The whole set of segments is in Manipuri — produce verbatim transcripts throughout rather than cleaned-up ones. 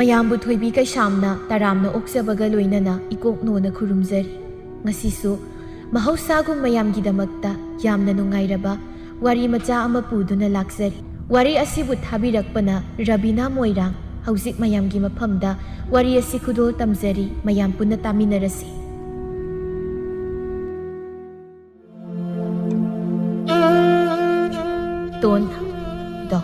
ꯃꯌꯥꯝꯕꯨ ꯊꯣꯏꯕꯤ ꯀꯩꯁꯥꯝꯅ ꯇꯔꯥꯝꯅ ꯑꯣꯛꯆꯕꯒ ꯂꯣꯏꯅꯅ ꯏꯀꯣꯛ ꯅꯣꯅ ꯈꯨꯔꯨꯝꯖꯔꯤ꯫ ꯉꯁꯤꯁꯨ ꯃꯍꯧꯁꯥꯒꯨꯝ ꯃꯌꯥꯝꯒꯤꯗꯃꯛꯇ ꯌꯥꯝꯅ ꯅꯨꯡꯉꯥꯏꯔꯕ ꯋꯥꯔꯤ ꯃꯆꯥ ꯑꯃ ꯄꯨꯗꯨꯅ ꯂꯥꯛꯆꯔꯤ꯫ ꯋꯥꯔꯤ ꯑꯁꯤꯕꯨ ꯊꯥꯕꯤꯔꯛꯄꯅ ꯔꯕꯤꯅꯥ ꯃꯣꯏꯔꯥꯡ꯫ ꯍꯧꯖꯤꯛ ꯃꯌꯥꯝꯒꯤ ꯃꯐꯝꯗ ꯋꯥꯔꯤ ꯑꯁꯤ ꯈꯨꯗꯣꯜ ꯇꯝꯖꯔꯤ, ꯃꯌꯥꯝ ꯄꯨꯟꯅ ꯇꯥꯃꯤꯟꯅꯔꯁꯤ꯫ ꯇꯣꯟ, ꯏꯇꯥꯎ,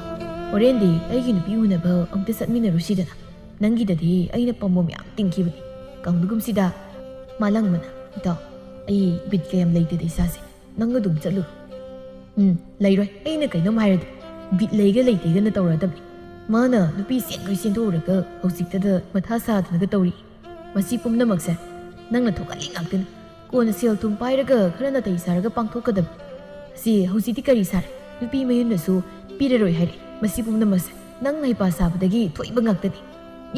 ꯍꯣꯔꯦꯟꯗꯤ ꯑꯩꯒꯤ ꯅꯨꯄꯤ ꯎꯅꯕ ꯑꯝꯇ ꯆꯠꯃꯤꯟꯅꯔꯨꯁꯤꯗꯅ꯫ ꯅꯪꯒꯤꯗꯗꯤ ꯑꯩꯅ ꯄꯥꯝꯕꯣꯝ ꯌꯥꯝ ꯇꯤꯡꯈꯤꯕꯅꯤ꯫ ꯀꯥꯡꯗꯨꯒꯨꯝꯁꯤꯗ꯫ ꯃꯥꯂꯪꯕꯅ, ꯏꯇꯥꯎ, ꯑꯩ ꯕꯤꯠꯀ ꯌꯥꯝ ꯂꯩꯇꯦꯗ ꯏꯁꯥꯁꯦ꯫ ꯅꯪ ꯑꯗꯨꯝ ꯆꯠꯂꯨ꯫ ꯎꯝ, ꯂꯩꯔꯣꯏ꯫ ꯑꯩꯅ ꯀꯩꯅꯣꯝ ꯍꯥꯏꯔꯗꯤ ꯕꯤꯠ ꯂꯩꯒ ꯂꯩꯇꯦꯒꯅ ꯇꯧꯔꯗꯕꯅꯤ꯫ ꯃꯥꯅ ꯅꯨꯄꯤ ꯆꯦꯟꯈꯣꯏ ꯆꯦꯟꯊꯣꯛꯎꯔꯒ ꯍꯧꯖꯤꯛꯇꯗ ꯃꯊꯥ ꯁꯥꯗꯅꯒ ꯇꯧꯔꯤ꯫ ꯃꯁꯤ ꯄꯨꯝꯅꯃꯛꯁꯦ ꯅꯪꯅ ꯊꯣꯛꯍꯜꯂꯤ ꯉꯥꯛꯇꯅꯤ꯫ ꯀꯣꯟꯅ ꯁꯦꯜ ꯊꯨꯝ ꯄꯥꯏꯔꯒ ꯈꯔ ꯅꯥꯇꯩ ꯆꯥꯔꯒ ꯄꯥꯡꯊꯣꯛꯀꯗꯕꯅꯤ꯫ ꯁꯤ ꯍꯧꯖꯤꯛꯇꯤ ꯀꯔꯤ ꯁꯥꯔꯦ? ꯅꯨꯄꯤ ꯃꯌꯨꯝꯅꯁꯨ ꯄꯤꯔꯔꯣꯏ ꯍꯥꯏꯔꯦ꯫ ꯃꯁꯤ ꯄꯨꯝꯅꯃꯛꯁꯦ ꯅꯪꯅ ꯍꯩꯄꯥ ꯁꯥꯕꯗꯒꯤ ꯊꯣꯛꯏꯕ ꯉꯥꯛꯇꯅꯤ꯫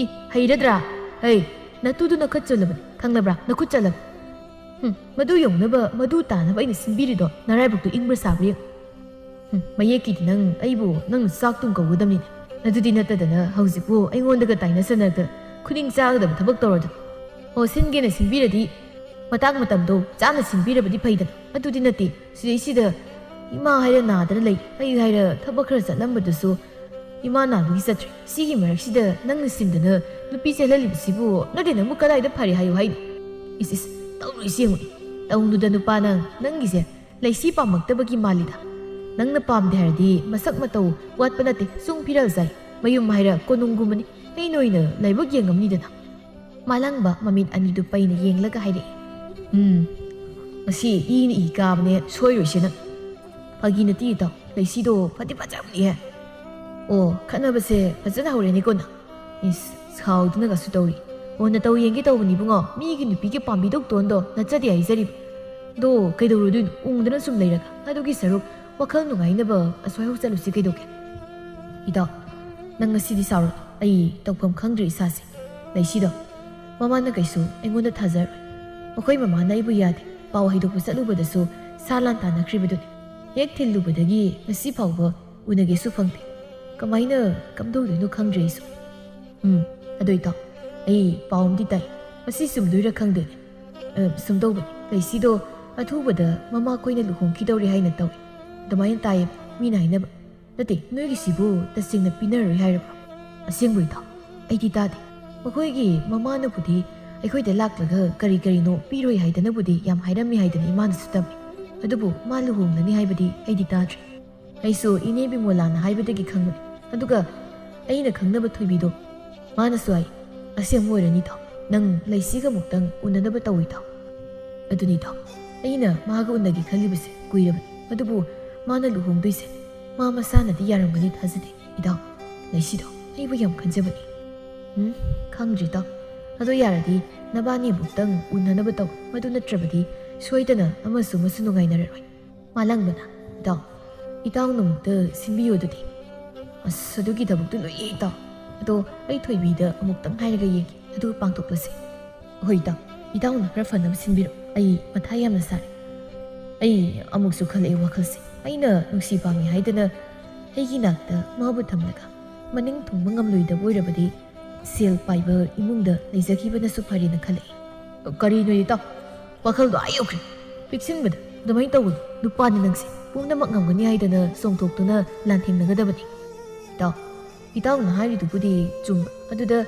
ꯏ, ꯍꯩꯔꯗ꯭ꯔꯥ? ꯍꯩ, ꯅꯇꯨꯗꯨꯅ ꯈꯨꯠ ꯆꯣꯜꯂꯕꯅꯤ, ꯈꯪꯂꯕ꯭ꯔꯥ? ꯅꯈꯨꯠ ꯆꯣꯜꯂꯕꯅꯤ꯫ ꯍꯨꯝ, ꯃꯗꯨ ꯌꯧꯅꯕ, ꯃꯗꯨ ꯇꯥꯅꯕ ꯑꯩꯅ ꯁꯤꯟꯕꯤꯔꯤꯗꯣ ꯅꯔꯥꯏꯕꯛꯇꯨ ꯏꯪꯕ꯭ꯔꯥ ꯁꯥꯕ꯭ꯔꯥ ꯌꯦꯡꯉꯨ꯫ ꯍꯨꯝ, ꯃꯌꯦꯛꯀꯤꯗꯤ ꯅꯪ ꯑꯩꯕꯨ ꯅꯪꯅ ꯆꯥꯛ ꯇꯨꯝ ꯀꯧꯒꯗꯕꯅꯤꯅꯦ꯫ ꯑꯗꯨꯗꯤ ꯅꯠꯇꯗꯅ ꯍꯧꯖꯤꯛꯄꯨ ꯑꯩꯉꯣꯟꯗꯒ ꯇꯥꯏꯅꯁꯟꯅꯗ ꯈꯨꯅꯤꯡ ꯆꯥꯒꯗꯕ ꯊꯕꯛ ꯇꯧꯔꯗꯅ꯫ ꯑꯣ, ꯁꯤꯟꯒꯦꯅ ꯁꯤꯟꯕꯤꯔꯗꯤ ꯃꯇꯥꯡ ꯃꯇꯝꯗꯣ ꯆꯥꯅ ꯁꯤꯟꯕꯤꯔꯕꯗꯤ ꯐꯩꯗꯅ꯫ ꯑꯗꯨꯗꯤ ꯅꯠꯇꯦ, ꯁꯤꯗꯩꯁꯤꯗ ꯏꯃꯥ ꯍꯥꯏꯔ ꯅꯥꯗꯅ ꯂꯩ, ꯑꯩ ꯍꯥꯏꯔ ꯊꯕꯛ ꯈꯔ ꯆꯠꯂꯝꯕꯗꯨꯁꯨ ꯏꯃꯥ ꯅꯥꯕꯒꯤ ꯆꯠꯇ꯭ꯔꯦ꯫ ꯁꯤꯒꯤ ꯃꯔꯛꯁꯤꯗ ꯅꯪꯅ ꯁꯤꯟꯗꯅ ꯅꯨꯄꯤ ꯆꯦꯜꯍꯜꯂꯤꯕꯁꯤꯕꯨ ꯅꯠꯇꯦ, ꯅꯪꯕꯨ ꯀꯗꯥꯏꯗ ꯐꯔꯦ ꯍꯥꯏꯌꯨ ꯍꯥꯏꯅꯣ? ꯏꯁ ꯏꯁ, ꯇꯧꯔꯤꯁꯤ ꯌꯦꯡꯉꯨꯅꯦ꯫ ꯇꯧꯅꯨꯗ ꯅꯨꯄꯥ ꯅꯪ, ꯅꯪꯒꯤꯁꯦ ꯂꯩꯁꯤ ꯄꯥꯝꯃꯛꯇꯕꯒꯤ ꯃꯥꯜꯂꯤꯗ꯫ ꯅꯪꯅ ꯄꯥꯝꯗꯦ ꯍꯥꯏꯔꯗꯤ ꯃꯁꯛ ꯃꯇꯧ ꯋꯥꯠꯄ ꯅꯠꯇꯦ, ꯆꯨꯡ ꯐꯤꯔꯥꯜ ꯆꯥꯏ꯫ ꯃꯌꯨꯝ ꯍꯥꯏꯔ ꯀꯣꯅꯨꯡꯒꯨꯝꯕꯅꯤ, ꯑꯩꯅ ꯑꯣꯏꯅ ꯂꯥꯏꯕꯛ ꯌꯦꯡꯉꯝꯅꯤꯗꯅ꯫ ꯃꯥꯂꯪꯕ ꯃꯃꯤꯠ ꯑꯅꯤꯗꯨ ꯄꯩꯅ ꯌꯦꯡꯂꯒ ꯍꯥꯏꯔꯛꯏ꯫ ꯎꯝ, ꯉꯁꯤ ꯏꯅ ꯏ ꯀꯥꯕꯅꯦ, ꯁꯣꯏꯔꯣꯏꯁꯦ ꯅꯪ꯫ ꯐꯥꯒꯤ ꯅꯠꯇꯦ ꯏꯇꯥꯎ, ꯂꯩꯁꯤꯗꯣ ꯐꯗꯤ ꯐꯖꯕꯅꯤꯍꯦ꯫ ꯑꯣ, ꯈꯠꯅꯕꯁꯦ ꯐꯖꯅ ꯍꯧꯔꯦꯅꯦꯀꯣ ꯅꯪ꯫ ꯏꯁ, ꯁꯥꯎꯗꯨꯅꯒꯁꯨ ꯇꯧꯔꯤ꯫ ꯑꯣ, ꯅꯇꯧ ꯌꯦꯡꯒꯦ ꯇꯧꯕꯅꯤ ꯏꯕꯨꯡꯉꯣ, ꯃꯤꯒꯤ ꯅꯨꯄꯤꯒꯤ ꯄꯥꯝꯕꯤꯗꯧ ꯇꯣꯟꯗꯣ ꯅꯠꯆꯗꯦ ꯍꯥꯏꯖꯔꯤꯕ꯫ ꯑꯗꯣ ꯀꯩꯗꯧꯔꯨꯗꯣꯏꯅꯣ, ꯎꯪꯗꯅ ꯁꯨꯝ ꯂꯩꯔꯒ? ꯑꯗꯨꯒꯤ ꯁꯔꯨꯛ ꯋꯥꯈꯜ ꯅꯨꯡꯉꯥꯏꯅꯕ ꯑꯁ꯭ꯋꯥꯏꯐꯥꯎ ꯆꯠꯂꯨꯁꯤ ꯀꯩꯗꯧꯒꯦ? ꯏꯇꯥꯎ, ꯅꯪ ꯉꯁꯤꯗꯤ ꯁꯥꯎꯔꯅꯨ, ꯑꯩ ꯇꯧꯐꯝ ꯈꯪꯗ꯭ꯔꯦ ꯏꯁꯥꯁꯦ꯫ ꯂꯩꯁꯤꯗꯣ, ꯃꯃꯥꯅ ꯀꯩꯁꯨ ꯑꯩꯉꯣꯟꯗ ꯊꯥꯖꯔꯣꯏ꯫ ꯃꯈꯣꯏ ꯃꯃꯥꯅ ꯑꯩꯕꯨ ꯌꯥꯗꯦ, ꯄꯥꯎ ꯍꯩꯗꯣꯛꯄ ꯆꯠꯂꯨꯕꯗꯁꯨ ꯁꯥ ꯂꯥꯟ ꯇꯥꯅꯈ꯭ꯔꯤꯕꯗꯨꯅꯤ꯫ ꯍꯦꯛ ꯊꯤꯜꯂꯨꯕꯗꯒꯤ ꯉꯁꯤ ꯐꯥꯎꯕ ꯎꯅꯒꯦꯁꯨ ꯐꯪꯗꯦ꯫ ꯀꯃꯥꯏꯅ ꯀꯝꯗꯧꯗꯣꯏꯅꯣ ꯈꯪꯗ꯭ꯔꯦ ꯑꯩꯁꯨ꯫ ꯎꯝ, ꯑꯗꯣ ꯏꯇꯥꯎ, ꯑꯩ ꯄꯥꯎ ꯑꯃꯗꯤ ꯇꯥꯏ꯫ ꯃꯁꯤ ꯆꯨꯝꯗꯣꯏꯔꯥ ꯈꯪꯗꯦꯅꯦ꯫ ꯑ, ꯁꯨꯝ ꯇꯧꯕꯅꯤ, ꯂꯩꯁꯤꯗꯣ ꯑꯊꯨꯕꯗ ꯃꯃꯥ ꯑꯩꯈꯣꯏꯅ ꯂꯨꯍꯣꯡꯈꯤꯗꯧꯔꯦ ꯍꯥꯏꯅ ꯇꯧꯏ꯫ ꯑꯗꯨꯃꯥꯏꯅ ꯇꯥꯏꯌꯦ, ꯃꯤꯅ ꯍꯥꯏꯅꯕ꯫ ꯅꯠꯇꯦ, ꯅꯣꯏꯒꯤꯁꯤꯕꯨ ꯇꯁꯦꯡꯅ ꯄꯤꯅꯔꯣꯏ ꯍꯥꯏꯔꯕ꯭ꯔꯣ? ꯑꯁꯦꯡꯕꯩ ꯏꯇꯥꯎ, ꯑꯩꯗꯤ ꯇꯥꯗꯦ꯫ ꯃꯈꯣꯏꯒꯤ ꯃꯃꯥꯅꯕꯨꯗꯤ ꯑꯩꯈꯣꯏꯗ ꯂꯥꯛꯂꯒ ꯀꯔꯤ ꯀꯔꯤꯅꯣ ꯄꯤꯔꯣꯏ ꯍꯥꯏꯗꯅꯕꯨꯗꯤ ꯌꯥꯝ ꯍꯥꯏꯔꯝꯃꯤ ꯍꯥꯏꯗꯅ ꯏꯃꯥꯅꯁꯨ ꯇꯝꯃꯤ꯫ ꯑꯗꯨꯕꯨ ꯃꯥ ꯂꯨꯍꯣꯡꯂꯅꯤ ꯍꯥꯏꯕꯗꯤ ꯑꯩꯗꯤ ꯇꯥꯗ꯭ꯔꯤ꯫ ꯑꯩꯁꯨ ꯏꯅꯦ ꯕꯤꯃꯣꯂꯥꯅ ꯍꯥꯏꯕꯗꯒꯤ ꯈꯪꯕꯅꯤ꯫ ꯑꯗꯨꯒ ꯑꯩꯅ ꯈꯪꯅꯕ ꯊꯣꯏꯕꯤꯗꯣ, ꯃꯥꯅꯁꯨ ꯍꯥꯏ, "ꯑꯁꯦꯡꯕ ꯑꯣꯏꯔꯅꯤ ꯏꯇꯥꯎ, ꯅꯪ ꯂꯩꯁꯤꯒ ꯑꯃꯨꯛꯇꯪ ꯎꯅꯅꯕ ꯇꯧ ꯏꯇꯥꯎ꯫" ꯑꯗꯨꯅꯤ ꯏꯇꯥꯎ, ꯑꯩꯅ ꯃꯥꯒ ꯎꯅꯒꯦ ꯈꯜꯂꯤꯕꯁꯦ ꯀꯨꯏꯔꯕꯅꯤ꯫ ꯑꯗꯨꯕꯨ ꯃꯥꯅ ꯂꯨꯍꯣꯡꯗꯣꯏꯁꯦ ꯃꯥ ꯃꯁꯥꯅꯗꯤ ꯌꯥꯔꯝꯒꯅꯤ ꯊꯥꯖꯗꯦ꯫ ꯏꯇꯥꯎ, ꯂꯩꯁꯤꯗꯣ ꯑꯩꯕꯨ ꯌꯥꯝ ꯈꯟꯖꯕꯅꯤ꯫ ꯎꯝ, ꯈꯪꯗ꯭ꯔꯦ ꯏꯇꯥꯎ꯫ ꯑꯗꯣ ꯌꯥꯔꯗꯤ ꯅꯕꯥꯅꯤ ꯑꯃꯨꯛꯇꯪ ꯎꯅꯅꯕ ꯇꯧ꯫ ꯃꯗꯨ ꯅꯠꯇ꯭ꯔꯕꯗꯤ ꯁꯣꯏꯗꯅ ꯑꯃꯁꯨ ꯑꯃꯁꯨ ꯅꯨꯡꯉꯥꯏꯅꯔꯔꯣꯏ꯫ ꯃꯥꯂꯪꯕꯅ, "ꯏꯇꯥꯎ, ꯏꯇꯥꯎꯅ ꯑꯃꯨꯛꯇ ꯁꯤꯟꯕꯤꯌꯣ ꯑꯗꯨꯗꯤ꯫" "ꯑꯁ, ꯑꯗꯨꯒꯤ ꯊꯕꯛꯇꯨ ꯂꯣꯏꯌꯦ ꯏꯇꯥꯎ꯫ ꯑꯗꯣ ꯑꯩ ꯊꯣꯏꯕꯤꯗ ꯑꯃꯨꯛꯇꯪ ꯍꯥꯏꯔꯒ ꯌꯦꯡꯒꯦ, ꯑꯗꯨꯒ ꯄꯥꯡꯊꯣꯛꯂꯁꯦ꯫" "ꯍꯣꯏ ꯏꯇꯥꯎ, ꯏꯇꯥꯎꯅ ꯈꯔ ꯐꯅꯕ ꯁꯤꯟꯕꯤꯔꯣ꯫ ꯑꯩ ꯃꯊꯥ ꯌꯥꯝꯅ ꯁꯥꯔꯦ꯫ ꯑꯩ ꯑꯃꯨꯛꯁꯨ ꯈꯜꯂꯛꯑꯦ ꯋꯥꯈꯜꯁꯦ꯫ ꯑꯩꯅ ꯅꯨꯡꯁꯤ ꯄꯥꯝꯃꯤ ꯍꯥꯏꯗꯅ ꯑꯩꯒꯤ ꯅꯥꯛꯇ ꯃꯥꯕꯨ ꯊꯝꯂꯒ ꯃꯅꯤꯡ ꯊꯨꯡꯕ ꯉꯝꯂꯣꯏꯗꯕ ꯑꯣꯏꯔꯕꯗꯤ ꯁꯦꯜ ꯄꯥꯏꯕ ꯏꯃꯨꯡꯗ ꯂꯩꯖꯈꯤꯕꯅꯁꯨ ꯐꯔꯦꯅ ꯈꯜꯂꯛꯏ꯫" "ꯀꯔꯤꯅꯣ ꯏꯇꯥꯎ? ꯋꯥꯈꯜꯗꯣ ꯑꯥ ꯌꯧꯈ꯭ꯔꯦ꯫ ꯄꯤꯛꯁꯤꯟꯕꯗ ꯑꯗꯨꯃꯥꯏꯅ ꯇꯧꯒꯅꯨ꯫ ꯅꯨꯄꯥꯅꯤ ꯅꯪꯁꯦ꯫ ꯄꯨꯝꯅꯃꯛ ꯉꯝꯒꯅꯤ ꯍꯥꯏꯗꯅ ꯆꯣꯡꯊꯣꯛꯇꯨꯅ ꯂꯥꯟꯊꯦꯡꯅꯒꯗꯕꯅꯤ꯫" "ꯏꯇꯥꯎ, ꯏꯇꯥꯎꯅ ꯍꯥꯏꯔꯤꯗꯨꯕꯨꯗꯤ ꯆꯨꯝꯕ꯫ ꯑꯗꯨꯗ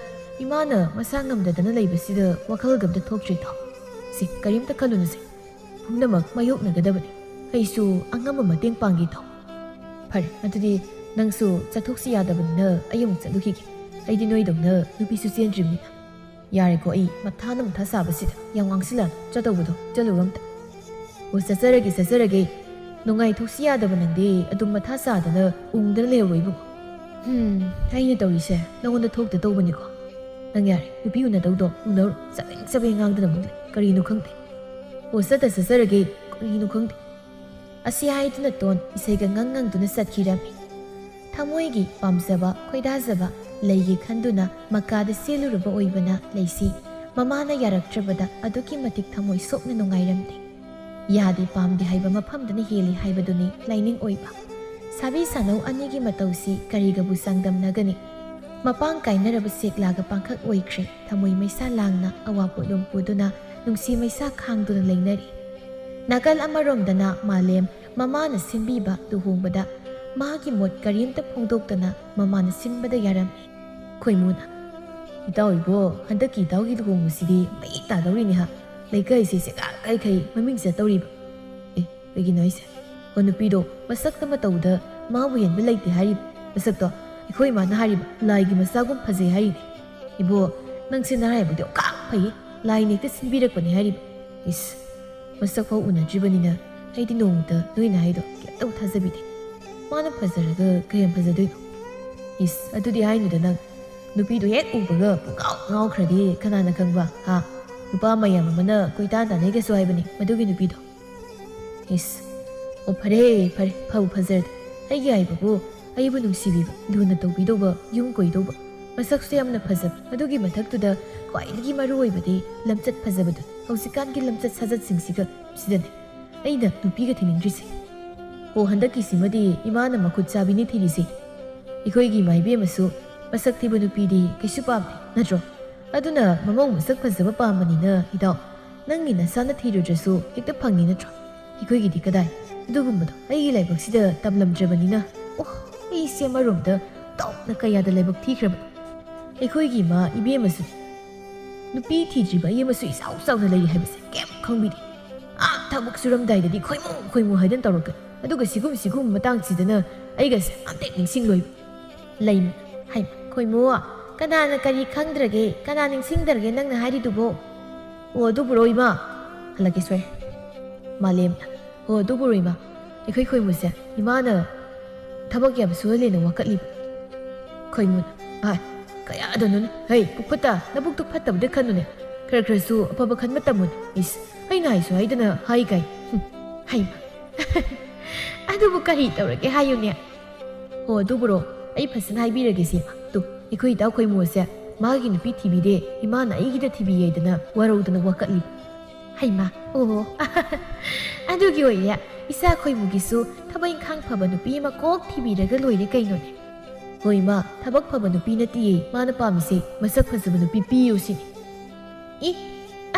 ꯏꯃꯥꯅ ꯃꯁꯥ ꯉꯝꯗꯗꯅ ꯂꯩꯕꯁꯤꯗ ꯋꯥꯈꯜꯒ ꯑꯝꯇ ꯊꯣꯛꯇ꯭ꯔꯦ ꯏꯇꯥꯎ꯫ ꯁꯦ, ꯀꯔꯤꯝꯇ ꯈꯜꯂꯨꯅꯨꯁꯦ꯫ ꯄꯨꯝꯅꯃꯛ ꯃꯥꯌꯣꯛꯅꯒꯗꯕꯅꯤ꯫ ꯑꯩꯁꯨ ꯑꯉꯝꯕ ꯃꯇꯦꯡ ꯄꯥꯡꯒꯦ ꯏꯇꯥꯎ꯫" "ꯐꯔꯦ, ꯑꯗꯨꯗꯤ ꯅꯪꯁꯨ ꯆꯠꯊꯣꯛꯁꯤ ꯌꯥꯗꯕꯅꯤꯅ ꯑꯩ ꯑꯃꯨꯛ ꯆꯠꯂꯨꯈꯤꯒꯦ꯫ ꯑꯩꯗꯤ ꯅꯣꯏꯗꯧꯅ ꯅꯨꯄꯤꯁꯨ ꯆꯦꯟꯗ꯭ꯔꯤꯕꯅꯤꯅ꯫" "ꯌꯥꯔꯦꯀꯣ, ꯑꯩ ꯃꯊꯥꯅ ꯃꯊꯥ ꯁꯥꯕꯁꯤꯗ ꯌꯥꯝ ꯉꯥꯡꯁꯤꯜꯂꯛꯑꯅꯨ꯫ ꯆꯠꯇꯧꯕꯗꯣ ꯆꯠꯂꯨꯔꯣ ꯑꯝꯇ꯫" "ꯑꯣ, ꯆꯠꯆꯔꯒꯦ, ꯆꯠꯆꯔꯒꯦ꯫ ꯅꯨꯡꯉꯥꯏꯊꯣꯛꯁꯤ ꯌꯥꯗꯕ ꯅꯪꯗꯤ ꯑꯗꯨꯝ ꯃꯊꯥ ꯁꯥꯗꯅ ꯎꯪꯗꯅ ꯂꯩꯍꯧꯔꯣ ꯏꯕꯨꯡꯉꯣ꯫" "ꯍꯨꯝ, ꯑꯩꯅ ꯇꯧꯔꯤꯁꯦ ꯅꯉꯣꯟꯗ ꯊꯣꯛꯇ ꯇꯧꯕꯅꯤꯀꯣ꯫ ꯅꯪ ꯌꯥꯔꯦ, ꯅꯨꯄꯤ ꯎꯅꯗꯧꯗꯣ ꯎꯅꯔꯣ꯫ ꯆꯕꯦꯡ ꯆꯕꯦꯡ ꯉꯥꯡꯗꯅ ꯑꯃꯨꯛ ꯂꯩ꯫ ꯀꯔꯤꯅꯣ ꯈꯪꯗꯦ꯫ ꯑꯣ, ꯆꯠꯇ ꯆꯠꯆꯔꯒꯦ꯫ ꯀꯔꯤꯅꯣ ꯈꯪꯗꯦ꯫" ꯑꯁꯤ ꯍꯥꯏꯗꯨꯅ ꯇꯣꯟ ꯏꯁꯩꯒ ꯉꯪ ꯉꯪꯗꯨꯅ ꯆꯠꯈꯤꯔꯝꯃꯤ꯫ ꯊꯃꯣꯏꯒꯤ ꯄꯥꯝꯖꯕ, ꯈꯣꯏꯗꯥꯖꯕ ꯂꯩꯒꯦ ꯈꯟꯗꯨꯅ ꯃꯀꯥꯗ ꯆꯦꯜꯂꯨꯔꯕ ꯑꯣꯏꯕꯅ ꯂꯩꯁꯤ ꯃꯃꯥꯅ ꯌꯥꯔꯛꯇ꯭ꯔꯕꯗ ꯑꯗꯨꯛꯀꯤ ꯃꯇꯤꯛ ꯊꯃꯣꯏ ꯁꯣꯛꯅ ꯅꯨꯡꯉꯥꯏꯔꯝꯗꯦ꯫ ꯌꯥꯗꯦ ꯄꯥꯝꯗꯦ ꯍꯥꯏꯕ ꯃꯐꯝꯗꯅ ꯍꯦꯜꯂꯤ ꯍꯥꯏꯕꯗꯨꯅꯤ ꯂꯥꯏꯅꯤꯡ ꯑꯣꯏꯕ꯫ ꯁꯥꯕꯤ ꯁꯥꯅꯧ ꯑꯅꯤꯒꯤ ꯃꯇꯧꯁꯤ ꯀꯔꯤꯒꯕꯨ ꯆꯥꯡꯗꯝꯅꯒꯅꯤ? ꯃꯄꯥꯡ ꯀꯥꯏꯅꯔꯕ ꯁꯦꯛꯂꯥꯒ ꯄꯥꯡꯈꯛ ꯑꯣꯏꯈ꯭ꯔꯦ꯫ ꯊꯃꯣꯏ ꯃꯩꯁꯥ ꯂꯥꯡꯅ ꯑꯋꯥ ꯄꯣꯠꯂꯨꯝ ꯄꯨꯗꯨꯅ ꯅꯨꯡꯁꯤ ꯃꯩꯁꯥ ꯈꯥꯡꯗꯨꯅ ꯂꯩꯅꯔꯤ꯫ ꯅꯥꯀꯜ ꯑꯃꯔꯣꯝꯗꯅ ꯃꯥꯂꯦꯝ ꯃꯃꯥꯅ ꯁꯤꯟꯕꯤꯕ ꯂꯨꯍꯣꯡꯕꯗ ꯃꯥꯒꯤ ꯃꯣꯠ ꯀꯔꯤꯝꯇ ꯐꯣꯡꯗꯣꯛꯇꯅ ꯃꯃꯥꯅ ꯁꯤꯟꯕꯗ ꯌꯥꯔꯝꯃꯤ꯫ ꯈꯣꯏꯃꯨꯅ, "ꯏꯇꯥꯎ ꯏꯕꯣ, ꯍꯟꯗꯛꯀꯤ ꯏꯇꯥꯎꯒꯤ ꯂꯨꯍꯣꯡꯕꯁꯤꯗꯤ ꯃꯩ ꯇꯥꯗꯧꯔꯤꯅꯤ ꯍꯥ꯫ ꯂꯩꯀꯥꯏꯁꯦ ꯁꯦꯒꯥꯏ ꯀꯩꯈꯩ ꯃꯃꯤꯡ ꯆꯠꯇꯧꯔꯤꯕ"꯫ "ꯑꯦ, ꯀꯩꯒꯤꯅꯣ ꯍꯥꯏꯁꯦ? ꯑꯣ, ꯅꯨꯄꯤꯗꯣ ꯃꯁꯛꯇ ꯃꯇꯧꯗ ꯃꯥꯕꯨ ꯍꯦꯟꯕ ꯂꯩꯇꯦ ꯍꯥꯏꯔꯤꯕ꯫ ꯃꯁꯛꯇꯣ ꯑꯩꯈꯣꯏ ꯏꯃꯥꯅ ꯍꯥꯏꯔꯤꯕ ꯂꯥꯏꯒꯤ ꯃꯆꯥꯒꯨꯝ ꯐꯖꯩ ꯍꯥꯏꯔꯤꯅꯦ꯫ ꯏꯕꯣ, ꯅꯪꯁꯦ ꯅꯔꯥꯏꯕꯛꯇꯤ ꯑꯣꯟꯊꯣꯛ ꯐꯩꯌꯦ, ꯂꯥꯏꯅ ꯍꯦꯛꯇ ꯁꯤꯟꯕꯤꯔꯛꯄꯅꯦ ꯍꯥꯏꯔꯤꯕ"꯫ ꯏꯁ, ꯃꯁꯛ ꯐꯥꯎ ꯎꯅꯗ꯭ꯔꯤꯕꯅꯤꯅ ꯑꯩꯗꯤ ꯅꯣꯡꯃꯇ ꯅꯣꯏꯅ ꯍꯥꯏꯗꯣ ꯀꯩꯝꯇꯕꯨ ꯊꯥꯖꯕꯤꯗꯦ꯫ ꯃꯥꯅ ꯐꯖꯔꯒ ꯀꯌꯥꯝ ꯐꯖꯗꯣꯏꯅꯣ? ꯏꯁ, ꯑꯗꯨꯗꯤ ꯍꯥꯏꯅꯨꯗ ꯅꯪ꯫ ꯅꯨꯄꯤꯗꯣ ꯍꯦꯛ ꯎꯕꯒ ꯄꯨꯡꯉꯥꯎ ꯉꯥꯎꯈ꯭ꯔꯗꯤ ꯀꯅꯥꯅ ꯈꯪꯕ, ꯍꯥ? ꯅꯨꯄꯥ ꯃꯌꯥꯝ ꯑꯃꯅ ꯀꯣꯏꯇꯥꯟ ꯇꯥꯟꯅꯩꯒꯁꯨ ꯍꯥꯏꯕꯅꯤ ꯃꯗꯨꯒꯤ ꯅꯨꯄꯤꯗꯣ꯫ ꯏꯁ, ꯑꯣ, ꯐꯔꯦ, ꯐꯔꯦ, ꯐꯕꯨ ꯐꯖꯔꯗꯤ꯫ ꯑꯩꯒꯤ ꯍꯥꯏꯕꯕꯨ, ꯑꯩꯕꯨ ꯅꯨꯡꯁꯤꯕꯤꯕ, ꯂꯨꯅ ꯇꯧꯕꯤꯗꯧꯕ, ꯌꯨꯝ ꯀꯣꯏꯗꯧꯕ, ꯃꯁꯛꯁꯨ ꯌꯥꯝꯅ ꯐꯖꯕ, ꯑꯗꯨꯒꯤ ꯃꯊꯛꯇꯨꯗ ꯈ꯭ꯋꯥꯏꯗꯒꯤ ꯃꯔꯨ ꯑꯣꯏꯕꯗꯤ ꯂꯝꯆꯠ ꯐꯖꯕꯗꯨ꯫ ꯍꯧꯖꯤꯛꯀꯥꯟꯒꯤ ꯂꯝꯆꯠ ꯁꯥꯖꯠꯁꯤꯡꯁꯤꯒ ꯁꯤꯗꯅꯤ ꯑꯩꯅ ꯅꯨꯄꯤꯒ ꯊꯤꯅꯤꯡꯗ꯭ꯔꯤꯁꯦ꯫ ꯍꯣ, ꯍꯟꯗꯛꯀꯤꯁꯤꯃꯗꯤ ꯏꯃꯥꯅ ꯃꯈꯨꯠ ꯆꯥꯕꯤꯅꯤ ꯊꯤꯔꯤꯁꯦ꯫ ꯑꯩꯈꯣꯏꯒꯤ ꯏꯃꯥ ꯏꯕꯦꯝꯃꯁꯨ ꯃꯁꯛ ꯊꯤꯕ ꯅꯨꯄꯤꯗꯤ ꯀꯩꯁꯨ ꯄꯥꯝꯗꯦ, ꯅꯠꯇ꯭ꯔꯣ? ꯑꯗꯨꯅ ꯃꯃꯧ ꯃꯁꯛ ꯐꯖꯕ ꯄꯥꯝꯕꯅꯤꯅ, ꯏꯇꯥꯎ, ꯅꯪꯒꯤ ꯅꯁꯥꯅ ꯊꯤꯔꯨꯗ꯭ꯔꯁꯨ ꯍꯦꯛꯇ ꯐꯪꯉꯤ ꯅꯠꯇ꯭ꯔꯣ? ꯑꯩꯈꯣꯏꯒꯤꯗꯤ ꯀꯗꯥꯏ? ꯑꯗꯨꯒꯨꯝꯕꯗꯣ ꯑꯩꯒꯤ ꯂꯥꯏꯕꯛꯁꯤꯗ ꯇꯝꯂꯝꯗ꯭ꯔꯕꯅꯤꯅ꯫ ꯑꯣ, ꯑꯩꯁꯦ ꯑꯃꯔꯣꯝꯗ ꯑꯣꯟꯊꯣꯛꯅ ꯀꯌꯥꯗ ꯂꯥꯏꯕꯛ ꯊꯤꯈ꯭ꯔꯕ꯫ ꯑꯩꯈꯣꯏꯒꯤ ꯏꯃꯥ ꯏꯕꯦꯝꯃꯁꯨ, ꯅꯨꯄꯤ ꯊꯤꯗ꯭ꯔꯤꯕ ꯑꯩ ꯑꯃꯁꯨ ꯏꯆꯥꯎ ꯆꯥꯎꯅ ꯂꯩꯔꯤ ꯍꯥꯏꯕꯁꯦ ꯀꯩꯝ ꯈꯪꯕꯤꯗꯦ꯫ ꯑꯥ, ꯊꯕꯛ ꯁꯨꯔꯝꯗꯥꯏꯗꯗꯤ ꯈꯣꯏꯃꯨ ꯈꯣꯏꯃꯨ ꯍꯥꯏꯗꯅ ꯇꯧꯔꯛꯀꯅꯤ, ꯑꯗꯨꯒ ꯁꯤꯒꯨꯝ ꯁꯤꯒꯨꯝꯕ ꯃꯇꯥꯡꯁꯤꯗꯅ ꯑꯩꯒꯁꯦ ꯑꯝꯇ ꯍꯦꯛ ꯅꯤꯡꯁꯤꯡꯂꯣꯏꯕ꯫ ꯂꯩꯃ, ꯍꯩꯃ, ꯈꯣꯏꯃꯨ, ꯀꯅꯥꯅ ꯀꯔꯤ ꯈꯪꯗ꯭ꯔꯒꯦ? ꯀꯅꯥ ꯅꯤꯡꯁꯤꯡꯗ꯭ꯔꯒꯦ ꯅꯪꯅ ꯍꯥꯏꯔꯤꯗꯨꯕꯣ? ꯑꯣ, ꯑꯗꯨꯕꯨꯔꯣ ꯏꯃꯥ? ꯍꯜꯂꯛꯀꯦ, ꯁꯣꯏꯔꯦ꯫ ꯃꯥꯂꯦꯝꯅ, ꯑꯣ, ꯑꯗꯨꯕꯨꯔꯣ ꯏꯃꯥ? ꯑꯩꯈꯣꯏ ꯈꯣꯏꯃꯨꯁꯦ ꯏꯃꯥꯅ ꯊꯕꯛ ꯌꯥꯝ ꯁꯨꯍꯜꯂꯦꯅ ꯋꯥꯀꯠꯂꯤꯕ꯫ ꯈꯣꯏꯃꯨꯅ, ꯍꯥꯏ, ꯀꯌꯥꯗꯅꯣꯅꯦ? ꯍꯩ, ꯄꯨꯛꯐꯠꯇ, ꯅꯕꯨꯛꯇꯨ ꯐꯠꯇꯕꯗ ꯈꯟꯅꯨꯅꯦ꯫ ꯈꯔ ꯈꯔꯁꯨ ꯑꯐꯕ ꯈꯟꯕ ꯇꯝꯃꯨꯅꯦ꯫ ꯏꯁ, ꯑꯩꯅ ꯍꯥꯏꯁꯨ ꯍꯥꯏꯗꯅ ꯍꯥꯏ ꯀꯥꯏ꯫ ꯍꯨꯝ, ꯍꯩꯃ꯫ ꯑꯗꯨꯕꯨ ꯀꯔꯤ ꯇꯧꯔꯒꯦ ꯍꯥꯏꯌꯨꯅꯦ? ꯍꯣ, ꯑꯗꯨꯕꯨꯔꯣ? ꯑꯩ ꯐꯖꯅ ꯍꯥꯏꯕꯤꯔꯒꯦꯁꯦ꯫ ꯇꯨ, ꯑꯩꯈꯣꯏ ꯏꯇꯥꯎ ꯈꯣꯏꯃꯨꯁꯦ ꯃꯥꯒꯤ ꯅꯨꯄꯤ ꯊꯤꯕꯤꯔꯦ, ꯏꯃꯥꯅ ꯑꯩꯒꯤꯗ ꯊꯤꯕꯤꯌꯦꯗꯅ ꯋꯥꯔꯧꯗꯅ ꯋꯥꯀꯠꯂꯤ꯫ ꯍꯩꯃꯥ, ꯑꯣ꯫ ꯑꯗꯨꯒꯤ ꯑꯣꯏꯔꯦ, ꯏꯆꯥ ꯈꯣꯏꯃꯨꯒꯤꯁꯨ ꯊꯕꯛ ꯏꯪꯈꯥꯡ ꯐꯕ ꯅꯨꯄꯤ ꯑꯃ ꯀꯣꯛ ꯊꯤꯕꯤꯔꯒ ꯂꯣꯏꯔꯦ ꯀꯩꯅꯣꯅꯦ꯫ ꯍꯣꯏ ꯏꯃꯥ, ꯊꯕꯛ ꯐꯕ ꯅꯨꯄꯤ ꯅꯠꯇꯤꯌꯦ ꯃꯥꯅ ꯄꯥꯝꯃꯤꯁꯦ, ꯃꯁꯛ ꯐꯖꯕ ꯅꯨꯄꯤ ꯄꯤꯌꯨ ꯁꯤꯅꯤ꯫ ꯏ,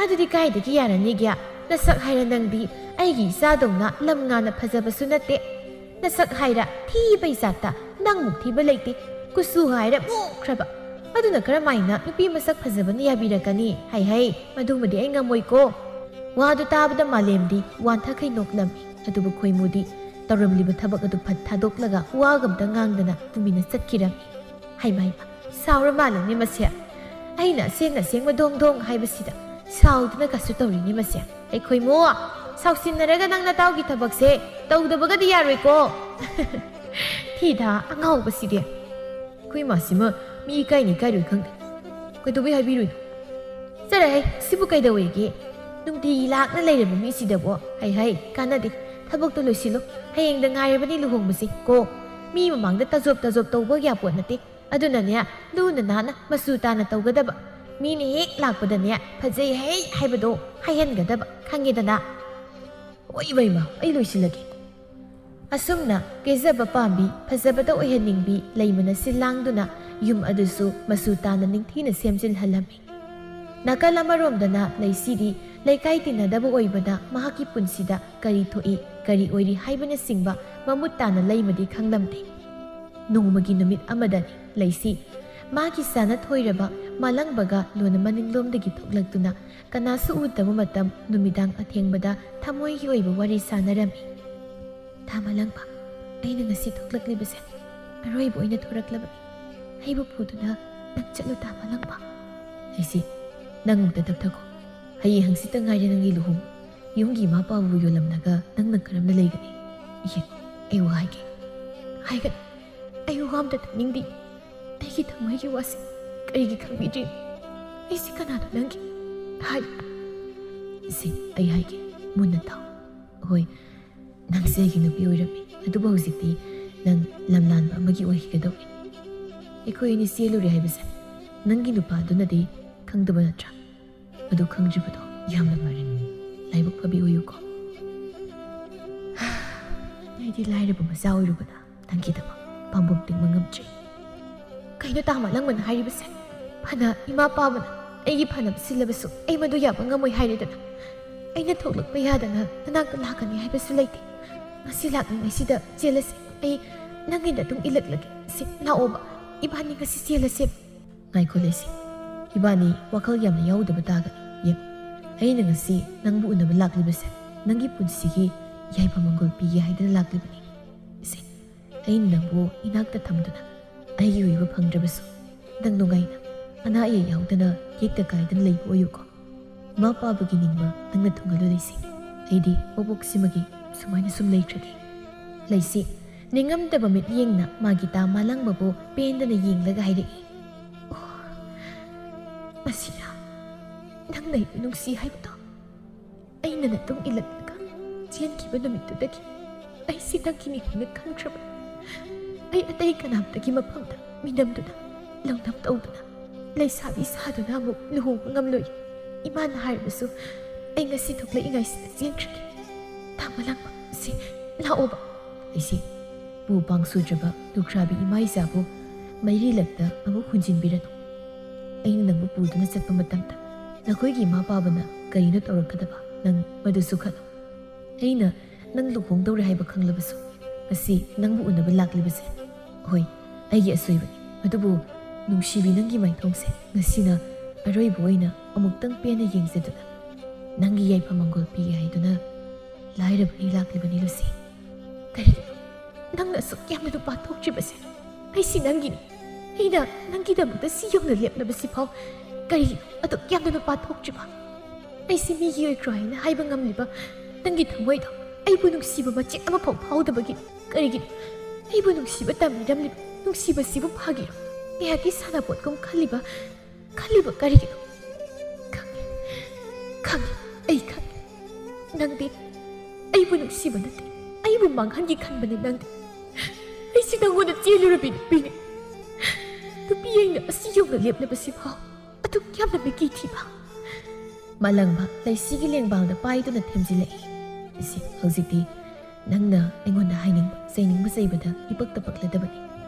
ꯑꯗꯨꯗꯤ ꯀꯥꯏꯗꯒꯤ ꯌꯥꯔꯅꯤꯒꯦ? ꯅꯁꯛ ꯍꯥꯏꯔ ꯅꯪꯗꯤ ꯑꯩꯒꯤ ꯏꯆꯥꯗꯧꯅ ꯂꯝ ꯉꯥꯅ ꯐꯖꯕꯁꯨ ꯅꯠꯇꯦ꯫ ꯅꯁꯛ ꯍꯥꯏꯔ ꯊꯤꯕꯩ ꯖꯥꯠꯇ ꯅꯪꯃꯨꯛ ꯊꯤꯕ ꯂꯩꯇꯦ꯫ ꯀꯨꯆꯨ ꯍꯥꯏꯔ ꯃꯨꯈ꯭ꯔꯕ꯫ ꯑꯗꯨꯅ ꯀꯔꯝꯍꯥꯏꯅ ꯅꯨꯄꯤ ꯃꯁꯛ ꯐꯖꯕꯅ ꯌꯥꯕꯤꯔꯛꯀꯅꯤ? ꯍꯩ ꯍꯩ, ꯃꯗꯨꯃꯗꯤ ꯑꯩ ꯉꯝꯃꯣꯏꯀꯣ꯫ ꯋꯥꯗꯨ ꯇꯥꯕꯗ ꯃꯥꯂꯦꯝꯗꯤ ꯋꯥꯟꯊꯈꯩ ꯅꯣꯛꯂꯝꯃꯤ꯫ ꯑꯗꯨꯕꯨ ꯈꯣꯏꯃꯨꯗꯤ ꯇꯧꯔꯝꯂꯤꯕ ꯊꯕꯛ ꯑꯗꯨ ꯐꯠ ꯊꯥꯗꯣꯛꯂꯒ ꯋꯥꯒ ꯑꯝꯇ ꯉꯥꯡꯗꯅ ꯇꯨꯃꯤꯟꯅ ꯆꯠꯈꯤꯔꯝꯃꯤ꯫ ꯍꯩꯃꯥ ꯍꯩꯃꯥ, ꯁꯥꯎꯔ ꯃꯥꯜꯂꯦꯅꯦ ꯃꯁꯦ꯫ ꯑꯩꯅ ꯑꯁꯦꯡ ꯑꯁꯦꯡꯕ ꯗꯣꯡ ꯗꯣꯡ ꯍꯥꯏꯕꯁꯤꯗ ꯁꯥꯎꯗꯨꯅ ꯀꯩꯁꯨ ꯇꯧꯔꯤꯅꯦ ꯃꯁꯦ꯫ ꯑꯩꯈꯣꯏ ꯃꯣ, ꯁꯥꯎꯁꯤꯟꯅꯔꯒ ꯅꯪ ꯅꯇꯥꯎꯒꯤ ꯊꯕꯛꯁꯦ ꯇꯧꯗꯕꯒꯗꯤ ꯌꯥꯔꯣꯏꯀꯣ꯫ ꯊꯤꯗ ꯑꯉꯥꯎꯕꯁꯤꯗꯤ꯫ ꯑꯩꯈꯣꯏ ꯃꯥꯁꯤꯃ ꯃꯤ ꯏꯀꯥꯏꯅꯤ ꯏꯀꯥꯏꯔꯣꯏ ꯈꯪꯗꯦ꯫ ꯀꯩꯗꯧꯕꯩ ꯍꯥꯏꯕꯤꯔꯣꯏꯅꯣ? ꯆꯠꯂꯍꯦ, ꯁꯤꯕꯨ ꯀꯩꯗꯧꯋꯦꯒꯦ? ꯅꯨꯡꯇꯤꯒꯤ ꯂꯥꯛꯅ ꯂꯩꯔꯕ ꯃꯤꯁꯤꯗꯕꯣ꯫ ꯍꯩ ꯍꯩ, ꯀꯥꯟꯅꯗꯦ꯫ ꯊꯕꯛꯇꯣ ꯂꯣꯏꯁꯤꯜꯂꯣ꯫ ꯍꯌꯦꯡꯗ ꯉꯥꯏꯔꯕꯅꯤ ꯂꯨꯍꯣꯡꯕꯁꯦ ꯀꯣ꯫ ꯃꯤ ꯃꯃꯥꯡꯗ ꯇꯖꯣꯞ ꯇꯖꯣꯞ ꯇꯧꯕ ꯌꯥꯄꯣꯠ ꯅꯠꯇꯦ꯫ ꯑꯗꯨꯅꯅꯦ, ꯂꯨꯅ ꯅꯥꯟꯅ ꯃꯆꯨ ꯇꯥꯅ ꯇꯧꯒꯗꯕ꯫ ꯃꯤꯅ ꯍꯦꯛ ꯂꯥꯛꯄꯗꯅꯦ, ꯐꯖꯩ ꯍꯩ ꯍꯥꯏꯕꯗꯣ ꯍꯥꯏꯍꯟꯒꯗꯕ꯫ ꯈꯪꯉꯦꯗꯅ? ꯍꯣꯏ ꯏꯃꯥ, ꯏꯃꯥ, ꯑꯩ ꯂꯣꯏꯁꯤꯜꯂꯒꯦ꯫ ꯑꯁꯨꯝꯅ ꯀꯦꯖꯕ ꯄꯥꯝꯕꯤ, ꯐꯖꯕꯗ ꯑꯣꯏꯍꯟꯅꯤꯡꯕꯤ ꯂꯩꯃꯅ ꯁꯤꯜ ꯂꯥꯡꯗꯨꯅ ꯌꯨꯝ ꯑꯗꯨꯁꯨ ꯃꯆꯨ ꯇꯥꯅ ꯅꯤꯡꯊꯤꯅ ꯁꯦꯝꯖꯤꯜꯍꯜꯂꯝꯃꯤ꯫ ꯅꯥꯀꯜ ꯑꯃꯔꯣꯝꯗꯅ ꯂꯩꯁꯤꯗꯤ ꯂꯩꯀꯥꯏ ꯇꯤꯟꯅꯗꯕ ꯑꯣꯏꯕꯅ ꯃꯍꯥꯛꯀꯤ ꯄꯨꯟꯁꯤꯗ ꯀꯔꯤ ꯊꯣꯛꯏ, ꯀꯔꯤ ꯑꯣꯏꯔꯤ ꯍꯥꯏꯕꯅꯆꯤꯡꯕ ꯃꯃꯨꯠ ꯇꯥꯅ ꯂꯩꯃꯗꯤ ꯈꯪꯂꯝꯗꯦ꯫ ꯅꯣꯡꯃꯒꯤ ꯅꯨꯃꯤꯠ ꯑꯃꯗꯅꯤ ꯂꯩꯁꯤ ꯃꯥꯒꯤ ꯆꯥꯅ ꯊꯣꯏꯔꯕ ꯃꯥꯂꯪꯕꯒ ꯂꯣꯟꯅ ꯃꯅꯤꯡꯂꯣꯝꯗꯒꯤ ꯊꯣꯛꯂꯛꯇꯨꯅ ꯀꯅꯥꯁꯨ ꯎꯗꯕ ꯃꯇꯝ ꯅꯨꯃꯤꯗꯥꯡ ꯑꯊꯦꯡꯕꯗ ꯊꯃꯣꯏꯒꯤ ꯑꯣꯏꯕ ꯋꯥꯔꯤ ꯁꯥꯟꯅꯔꯝꯃꯤ꯫ ꯊꯥ ꯃꯥꯂꯪꯕ, ꯑꯩꯅ ꯉꯁꯤ ꯊꯣꯛꯂꯛꯂꯤꯕꯁꯦ ꯑꯔꯣꯏꯕ ꯑꯣꯏꯅ ꯊꯣꯔꯛꯂꯕꯅꯤ꯫ ꯑꯩꯕꯨ ꯄꯨꯗꯨꯅ ꯅꯪ ꯆꯠꯂꯨ ꯊꯥ ꯃꯥꯂꯪꯕ꯫ ꯂꯩꯁꯤ, ꯅꯪ ꯑꯃꯨꯛꯇ ꯇꯞꯊꯈꯣ꯫ ꯍꯌꯦꯡ ꯍꯪꯆꯤꯠꯇ ꯉꯥꯏꯔꯦ ꯅꯪꯒꯤ ꯂꯨꯍꯣꯡ꯫ ꯌꯨꯝꯒꯤ ꯏꯃꯥ ꯄꯥꯕꯨ ꯌꯣꯜꯂꯝꯂꯒ ꯅꯪꯅ ꯀꯔꯝꯅ ꯂꯩꯒꯅꯤ? ꯏꯍꯦ, ꯑꯩ ꯋꯥ ꯍꯥꯏꯒꯦ꯫ ꯍꯥꯏꯒꯅꯨ꯫ ꯑꯩ ꯋꯥ ꯑꯝꯇ ꯇꯥꯅꯤꯡꯗꯦ꯫ ꯑꯩꯒꯤ ꯊꯃꯣꯏꯒꯤ ꯋꯥꯁꯦ ꯀꯔꯤꯒꯤ ꯈꯪꯕꯤꯗ꯭ꯔꯤꯅꯣ? ꯑꯩꯁꯦ ꯀꯅꯥꯅꯣ ꯅꯪꯒꯤ? ꯍꯥꯏ꯫ ꯁꯤ ꯑꯩ ꯍꯥꯏꯒꯦ, ꯃꯨꯟꯅ ꯇꯥꯎ꯫ ꯍꯣꯏ, ꯅꯪꯁꯦ ꯑꯩꯒꯤ ꯅꯨꯄꯤ ꯑꯣꯏꯔꯝꯃꯤ, ꯑꯗꯨꯕꯨ ꯍꯧꯖꯤꯛꯇꯤ ꯅꯪ ꯂꯝꯂꯥꯟꯕ ꯑꯃꯒꯤ ꯑꯣꯏꯈꯤꯒꯗꯧꯔꯦ꯫ ꯑꯩꯈꯣꯏ ꯑꯅꯤ ꯆꯦꯜꯂꯨꯔꯦ ꯍꯥꯏꯕꯁꯦ ꯅꯪꯒꯤ ꯅꯨꯄꯥꯗꯨꯅꯗꯤ ꯈꯪꯗꯕ ꯅꯠꯇ꯭ꯔꯥ? ꯑꯗꯨ ꯈꯪꯗ꯭ꯔꯤꯕꯗꯣ ꯌꯥꯝꯅ ꯐꯔꯦ꯫ ꯂꯥꯏꯕꯛ ꯐꯕꯤ ꯑꯣꯏꯌꯨꯀꯣ꯫ ꯑꯩꯗꯤ ꯂꯥꯏꯔꯕ ꯃꯆꯥ ꯑꯣꯏꯔꯨꯕꯅ ꯅꯪꯒꯤꯗꯃꯛ ꯄꯥꯝꯕꯣꯝ ꯇꯤꯡꯕ ꯉꯝꯗ꯭ꯔꯦ꯫ ꯀꯩꯅꯣ ꯇꯥꯃ ꯂꯪꯕꯅ ꯍꯥꯏꯔꯤꯕꯁꯦ? ꯐꯅ ꯏꯃꯥ ꯄꯥꯕꯅ ꯑꯩꯒꯤ ꯐꯅꯕ ꯁꯤꯜꯂꯕꯁꯨ ꯑꯩ ꯃꯗꯨ ꯌꯥꯕ ꯉꯝꯃꯣꯏ ꯍꯥꯏꯔꯦꯗꯅ꯫ ꯑꯩꯅ ꯊꯣꯛꯂꯛꯄ ꯌꯥꯗꯅ ꯅꯅꯥꯛꯇ ꯂꯥꯛꯀꯅꯤ ꯍꯥꯏꯕꯁꯨ ꯂꯩꯇꯦ꯫ ꯉꯁꯤ ꯂꯥꯛꯂꯤꯉꯩꯁꯤꯗ ꯆꯦꯜꯂꯁꯦ꯫ ꯑꯩ ꯅꯪꯒꯤ ꯅꯇꯨꯡ ꯏꯜꯂꯛꯂꯒꯦ꯫ ꯁꯤ ꯂꯥꯛꯑꯣꯕ, ꯏꯕꯥꯅꯤ ꯉꯁꯤ ꯆꯦꯜꯂꯁꯦ꯫ ꯉꯥꯏꯈꯣ ꯂꯩꯁꯤ, ꯏꯕꯥꯅꯤ ꯋꯥꯈꯜ ꯌꯥꯝꯅ ꯌꯥꯎꯗꯕ ꯇꯥꯒꯅꯤ꯫ ꯌꯦꯡ, ꯑꯩꯅ ꯉꯁꯤ ꯅꯪꯕꯨ ꯎꯅꯕ ꯂꯥꯛꯂꯤꯕꯁꯦ ꯅꯪꯒꯤ ꯄꯨꯟꯁꯤꯒꯤ ꯌꯥꯏꯐ ꯃꯪꯒꯣꯜ ꯄꯤꯒꯦ ꯍꯥꯏꯗꯨꯅ ꯂꯥꯛꯂꯤꯕꯅꯤ꯫ ꯏꯁꯦ, ꯑꯩꯅ ꯅꯪꯕꯨ ꯏꯅꯥꯛꯇ ꯊꯝꯗꯨꯅ ꯑꯩꯒꯤ ꯑꯣꯏꯕ ꯐꯪꯗ꯭ꯔꯕꯁꯨ ꯅꯪ ꯅꯨꯡꯉꯥꯏꯅ, ꯑꯅꯥ ꯑꯌꯦꯛ ꯌꯥꯎꯗꯅ, ꯌꯦꯛꯇ ꯀꯥꯏꯗꯅ ꯂꯩꯕ ꯑꯣꯏꯌꯨꯀꯣ꯫ ꯏꯃꯥ ꯄꯥꯕꯒꯤ ꯅꯤꯡꯕ ꯅꯪꯅ ꯊꯨꯡꯍꯜꯂꯨ ꯂꯩꯁꯤ꯫ ꯑꯩꯗꯤ ꯃꯕꯣꯛꯁꯤꯃꯒꯤ ꯁꯨꯃꯥꯏꯅ ꯁꯨꯝ ꯂꯩꯈ꯭ꯔꯒꯦ꯫ ꯂꯩꯁꯤ, ꯅꯤꯡꯉꯝꯗꯕ ꯃꯤꯠꯌꯦꯡꯅ ꯃꯥꯒꯤ ꯇꯥ ꯃꯥꯂꯪꯕꯕꯨ ꯄꯦꯟꯗꯅ ꯌꯦꯡꯂꯒ ꯍꯥꯏꯔꯛꯏ, "ꯑꯣ, ꯃꯁꯤꯔꯥ ꯅꯪꯅ ꯑꯩꯕꯨ ꯅꯨꯡꯁꯤ ꯍꯥꯏꯕꯗꯣ?" ꯑꯩꯅ ꯅꯇꯨꯡ ꯏꯜꯂꯛꯂꯒ ꯆꯦꯟꯈꯤꯕ ꯅꯨꯃꯤꯠꯇꯨꯗꯒꯤ ꯑꯩꯁꯤ ꯅꯪꯒꯤꯅꯤ ꯍꯥꯏꯅ ꯈꯪꯈ꯭ꯔꯕꯅꯤ꯫ ꯑꯩ ꯑꯇꯩ ꯀꯅꯥꯝꯇꯒꯤ ꯃꯐꯝꯗ ꯃꯤꯅꯝꯗꯨꯅ, ꯂꯧꯅꯝ ꯇꯧꯗꯨꯅ ꯂꯩꯁꯥꯕꯤ ꯁꯥꯗꯨꯅ ꯑꯃꯨꯛ ꯂꯨꯍꯣꯡꯕ ꯉꯝꯂꯣꯏ꯫ ꯏꯃꯥꯅ ꯍꯥꯏꯔꯕꯁꯨ ꯑꯩ ꯉꯁꯤ ꯊꯣꯛꯂꯛꯏꯉꯩꯁꯤꯗ ꯆꯦꯟꯈ꯭ꯔꯒꯦ꯫ ꯇꯥꯃ ꯂꯪꯕ, ꯁꯤ ꯂꯥꯛꯑꯣꯕ꯫ ꯑꯩꯁꯤ ꯄꯨ ꯄꯥꯡ ꯁꯨꯗ꯭ꯔꯕ ꯂꯨꯈ꯭ꯔꯥꯕꯤ ꯏꯃꯥ ꯏꯆꯥꯕꯨ ꯃꯩꯔꯤ ꯂꯛꯇ ꯑꯃꯨꯛ ꯍꯨꯟꯖꯤꯟꯕꯤꯔꯅꯨ꯫ ꯑꯩꯅ ꯅꯪꯕꯨ ꯄꯨꯗꯨꯅ ꯆꯠꯄ ꯃꯇꯝꯗ ꯅꯈꯣꯏꯒꯤ ꯏꯃꯥ ꯄꯥꯕꯅ ꯀꯔꯤꯅꯣ ꯇꯧꯔꯛꯀꯗꯕ ꯅꯪ ꯃꯗꯨꯁꯨ ꯈꯜꯂꯨ꯫ ꯑꯩꯅ ꯅꯪ ꯂꯨꯍꯣꯡꯗꯧꯔꯦ ꯍꯥꯏꯕ ꯈꯪꯂꯕꯁꯨ ꯉꯁꯤ ꯅꯪꯕꯨ ꯎꯅꯕ ꯂꯥꯛꯂꯤꯕꯁꯦ, ꯍꯣꯏ, ꯑꯩꯒꯤ ꯑꯁꯣꯏꯕꯅꯤ꯫ ꯑꯗꯨꯕꯨ ꯅꯨꯡꯁꯤꯕꯤ, ꯅꯪꯒꯤ ꯃꯥꯏꯊꯣꯡꯁꯦ ꯉꯁꯤꯅ ꯑꯔꯣꯏꯕ ꯑꯣꯏꯅ ꯑꯃꯨꯛꯇꯪ ꯄꯦꯟꯅ ꯌꯦꯡꯖꯗꯨꯅ ꯅꯪꯒꯤ ꯌꯥꯏꯐ ꯃꯪꯒꯣꯜ ꯄꯤꯒꯦ ꯍꯥꯏꯗꯨꯅ ꯂꯥꯏꯔꯕꯅꯤ ꯂꯥꯛꯂꯤꯕꯅꯤ ꯂꯨꯁꯤ꯫ ꯀꯔꯤꯒꯤꯅꯣ ꯅꯪꯅ ꯑꯁꯨꯛ ꯌꯥꯝꯅ ꯅꯨꯄꯥ ꯊꯣꯛꯇ꯭ꯔꯤꯕꯁꯦ? ꯑꯩꯁꯤ ꯅꯪꯒꯤꯅꯤ꯫ ꯑꯩꯅ ꯅꯪꯒꯤꯗꯃꯛꯇ ꯁꯤ ꯌꯧꯅ ꯂꯦꯞꯂꯕꯁꯤꯐꯥꯎ ꯀꯔꯤꯒꯤꯅꯣ ꯑꯗꯨꯛ ꯌꯥꯝꯅ ꯅꯨꯄꯥ ꯊꯣꯛꯇ꯭ꯔꯤꯕ? ꯑꯩꯁꯤ ꯃꯤꯒꯤ ꯑꯣꯏꯈ꯭ꯔꯣ ꯍꯥꯏꯅ ꯍꯥꯏꯕ ꯉꯝꯂꯤꯕ ꯅꯪꯒꯤ ꯊꯃꯣꯏꯗꯣ ꯑꯩꯕꯨ ꯅꯨꯡꯁꯤꯕ ꯃꯆꯦꯠ ꯑꯃꯐꯥꯎ ꯐꯥꯎꯗꯕꯒꯤ ꯀꯔꯤꯒꯤꯅꯣ? ꯑꯩꯕꯨ ꯅꯨꯡꯁꯤꯕ ꯇꯝꯕꯤꯔꯝꯂꯤꯕ ꯅꯨꯡꯁꯤꯕꯁꯤꯕꯨ ꯐꯥꯒꯤꯔꯣ? ꯉꯥꯏꯍꯥꯛꯀꯤ ꯁꯥꯟꯅꯄꯣꯠꯀꯨꯝ ꯈꯜꯂꯤꯕ, ꯈꯜꯂꯤꯕ ꯀꯔꯤꯒꯤꯅꯣ? ꯈꯪꯉꯤ, ꯈꯪꯉꯤ, ꯑꯩ ꯈꯪꯉꯤ꯫ ꯅꯪꯗꯤ ꯑꯩꯕꯨ ꯅꯨꯡꯁꯤꯕ ꯅꯠꯇꯦ, ꯑꯩꯕꯨ ꯃꯥꯡꯍꯟꯒꯦ ꯈꯟꯕꯅꯤ ꯅꯪꯗꯤ꯫ ꯑꯩꯁꯤ ꯅꯪꯉꯣꯟꯗ ꯆꯦꯜꯂꯨꯔꯕꯤ ꯅꯨꯄꯤꯅꯤ꯫ ꯅꯨꯄꯤ ꯑꯩꯅ ꯑꯁꯤ ꯌꯧꯅ ꯂꯦꯞꯂꯕꯁꯤꯐꯥꯎ ꯑꯗꯨꯛ ꯌꯥꯝꯅ ꯃꯤꯀꯤ ꯊꯤꯕ? ꯃꯥꯂꯪꯕ ꯂꯩꯁꯤꯒꯤ ꯂꯦꯡꯕꯥꯜꯗ ꯄꯥꯏꯗꯨꯅ ꯊꯦꯝꯖꯤꯜꯂꯛꯏ꯫ ꯏꯆꯦ, ꯍꯧꯖꯤꯛꯇꯤ ꯅꯪꯅ ꯑꯩꯉꯣꯟꯗ ꯍꯥꯏꯅꯤꯡꯕ, ꯆꯩꯅꯤꯡꯕ ꯆꯩꯕꯗ ꯏꯄꯛꯇ ꯄꯛꯂꯗꯕꯅꯤ꯫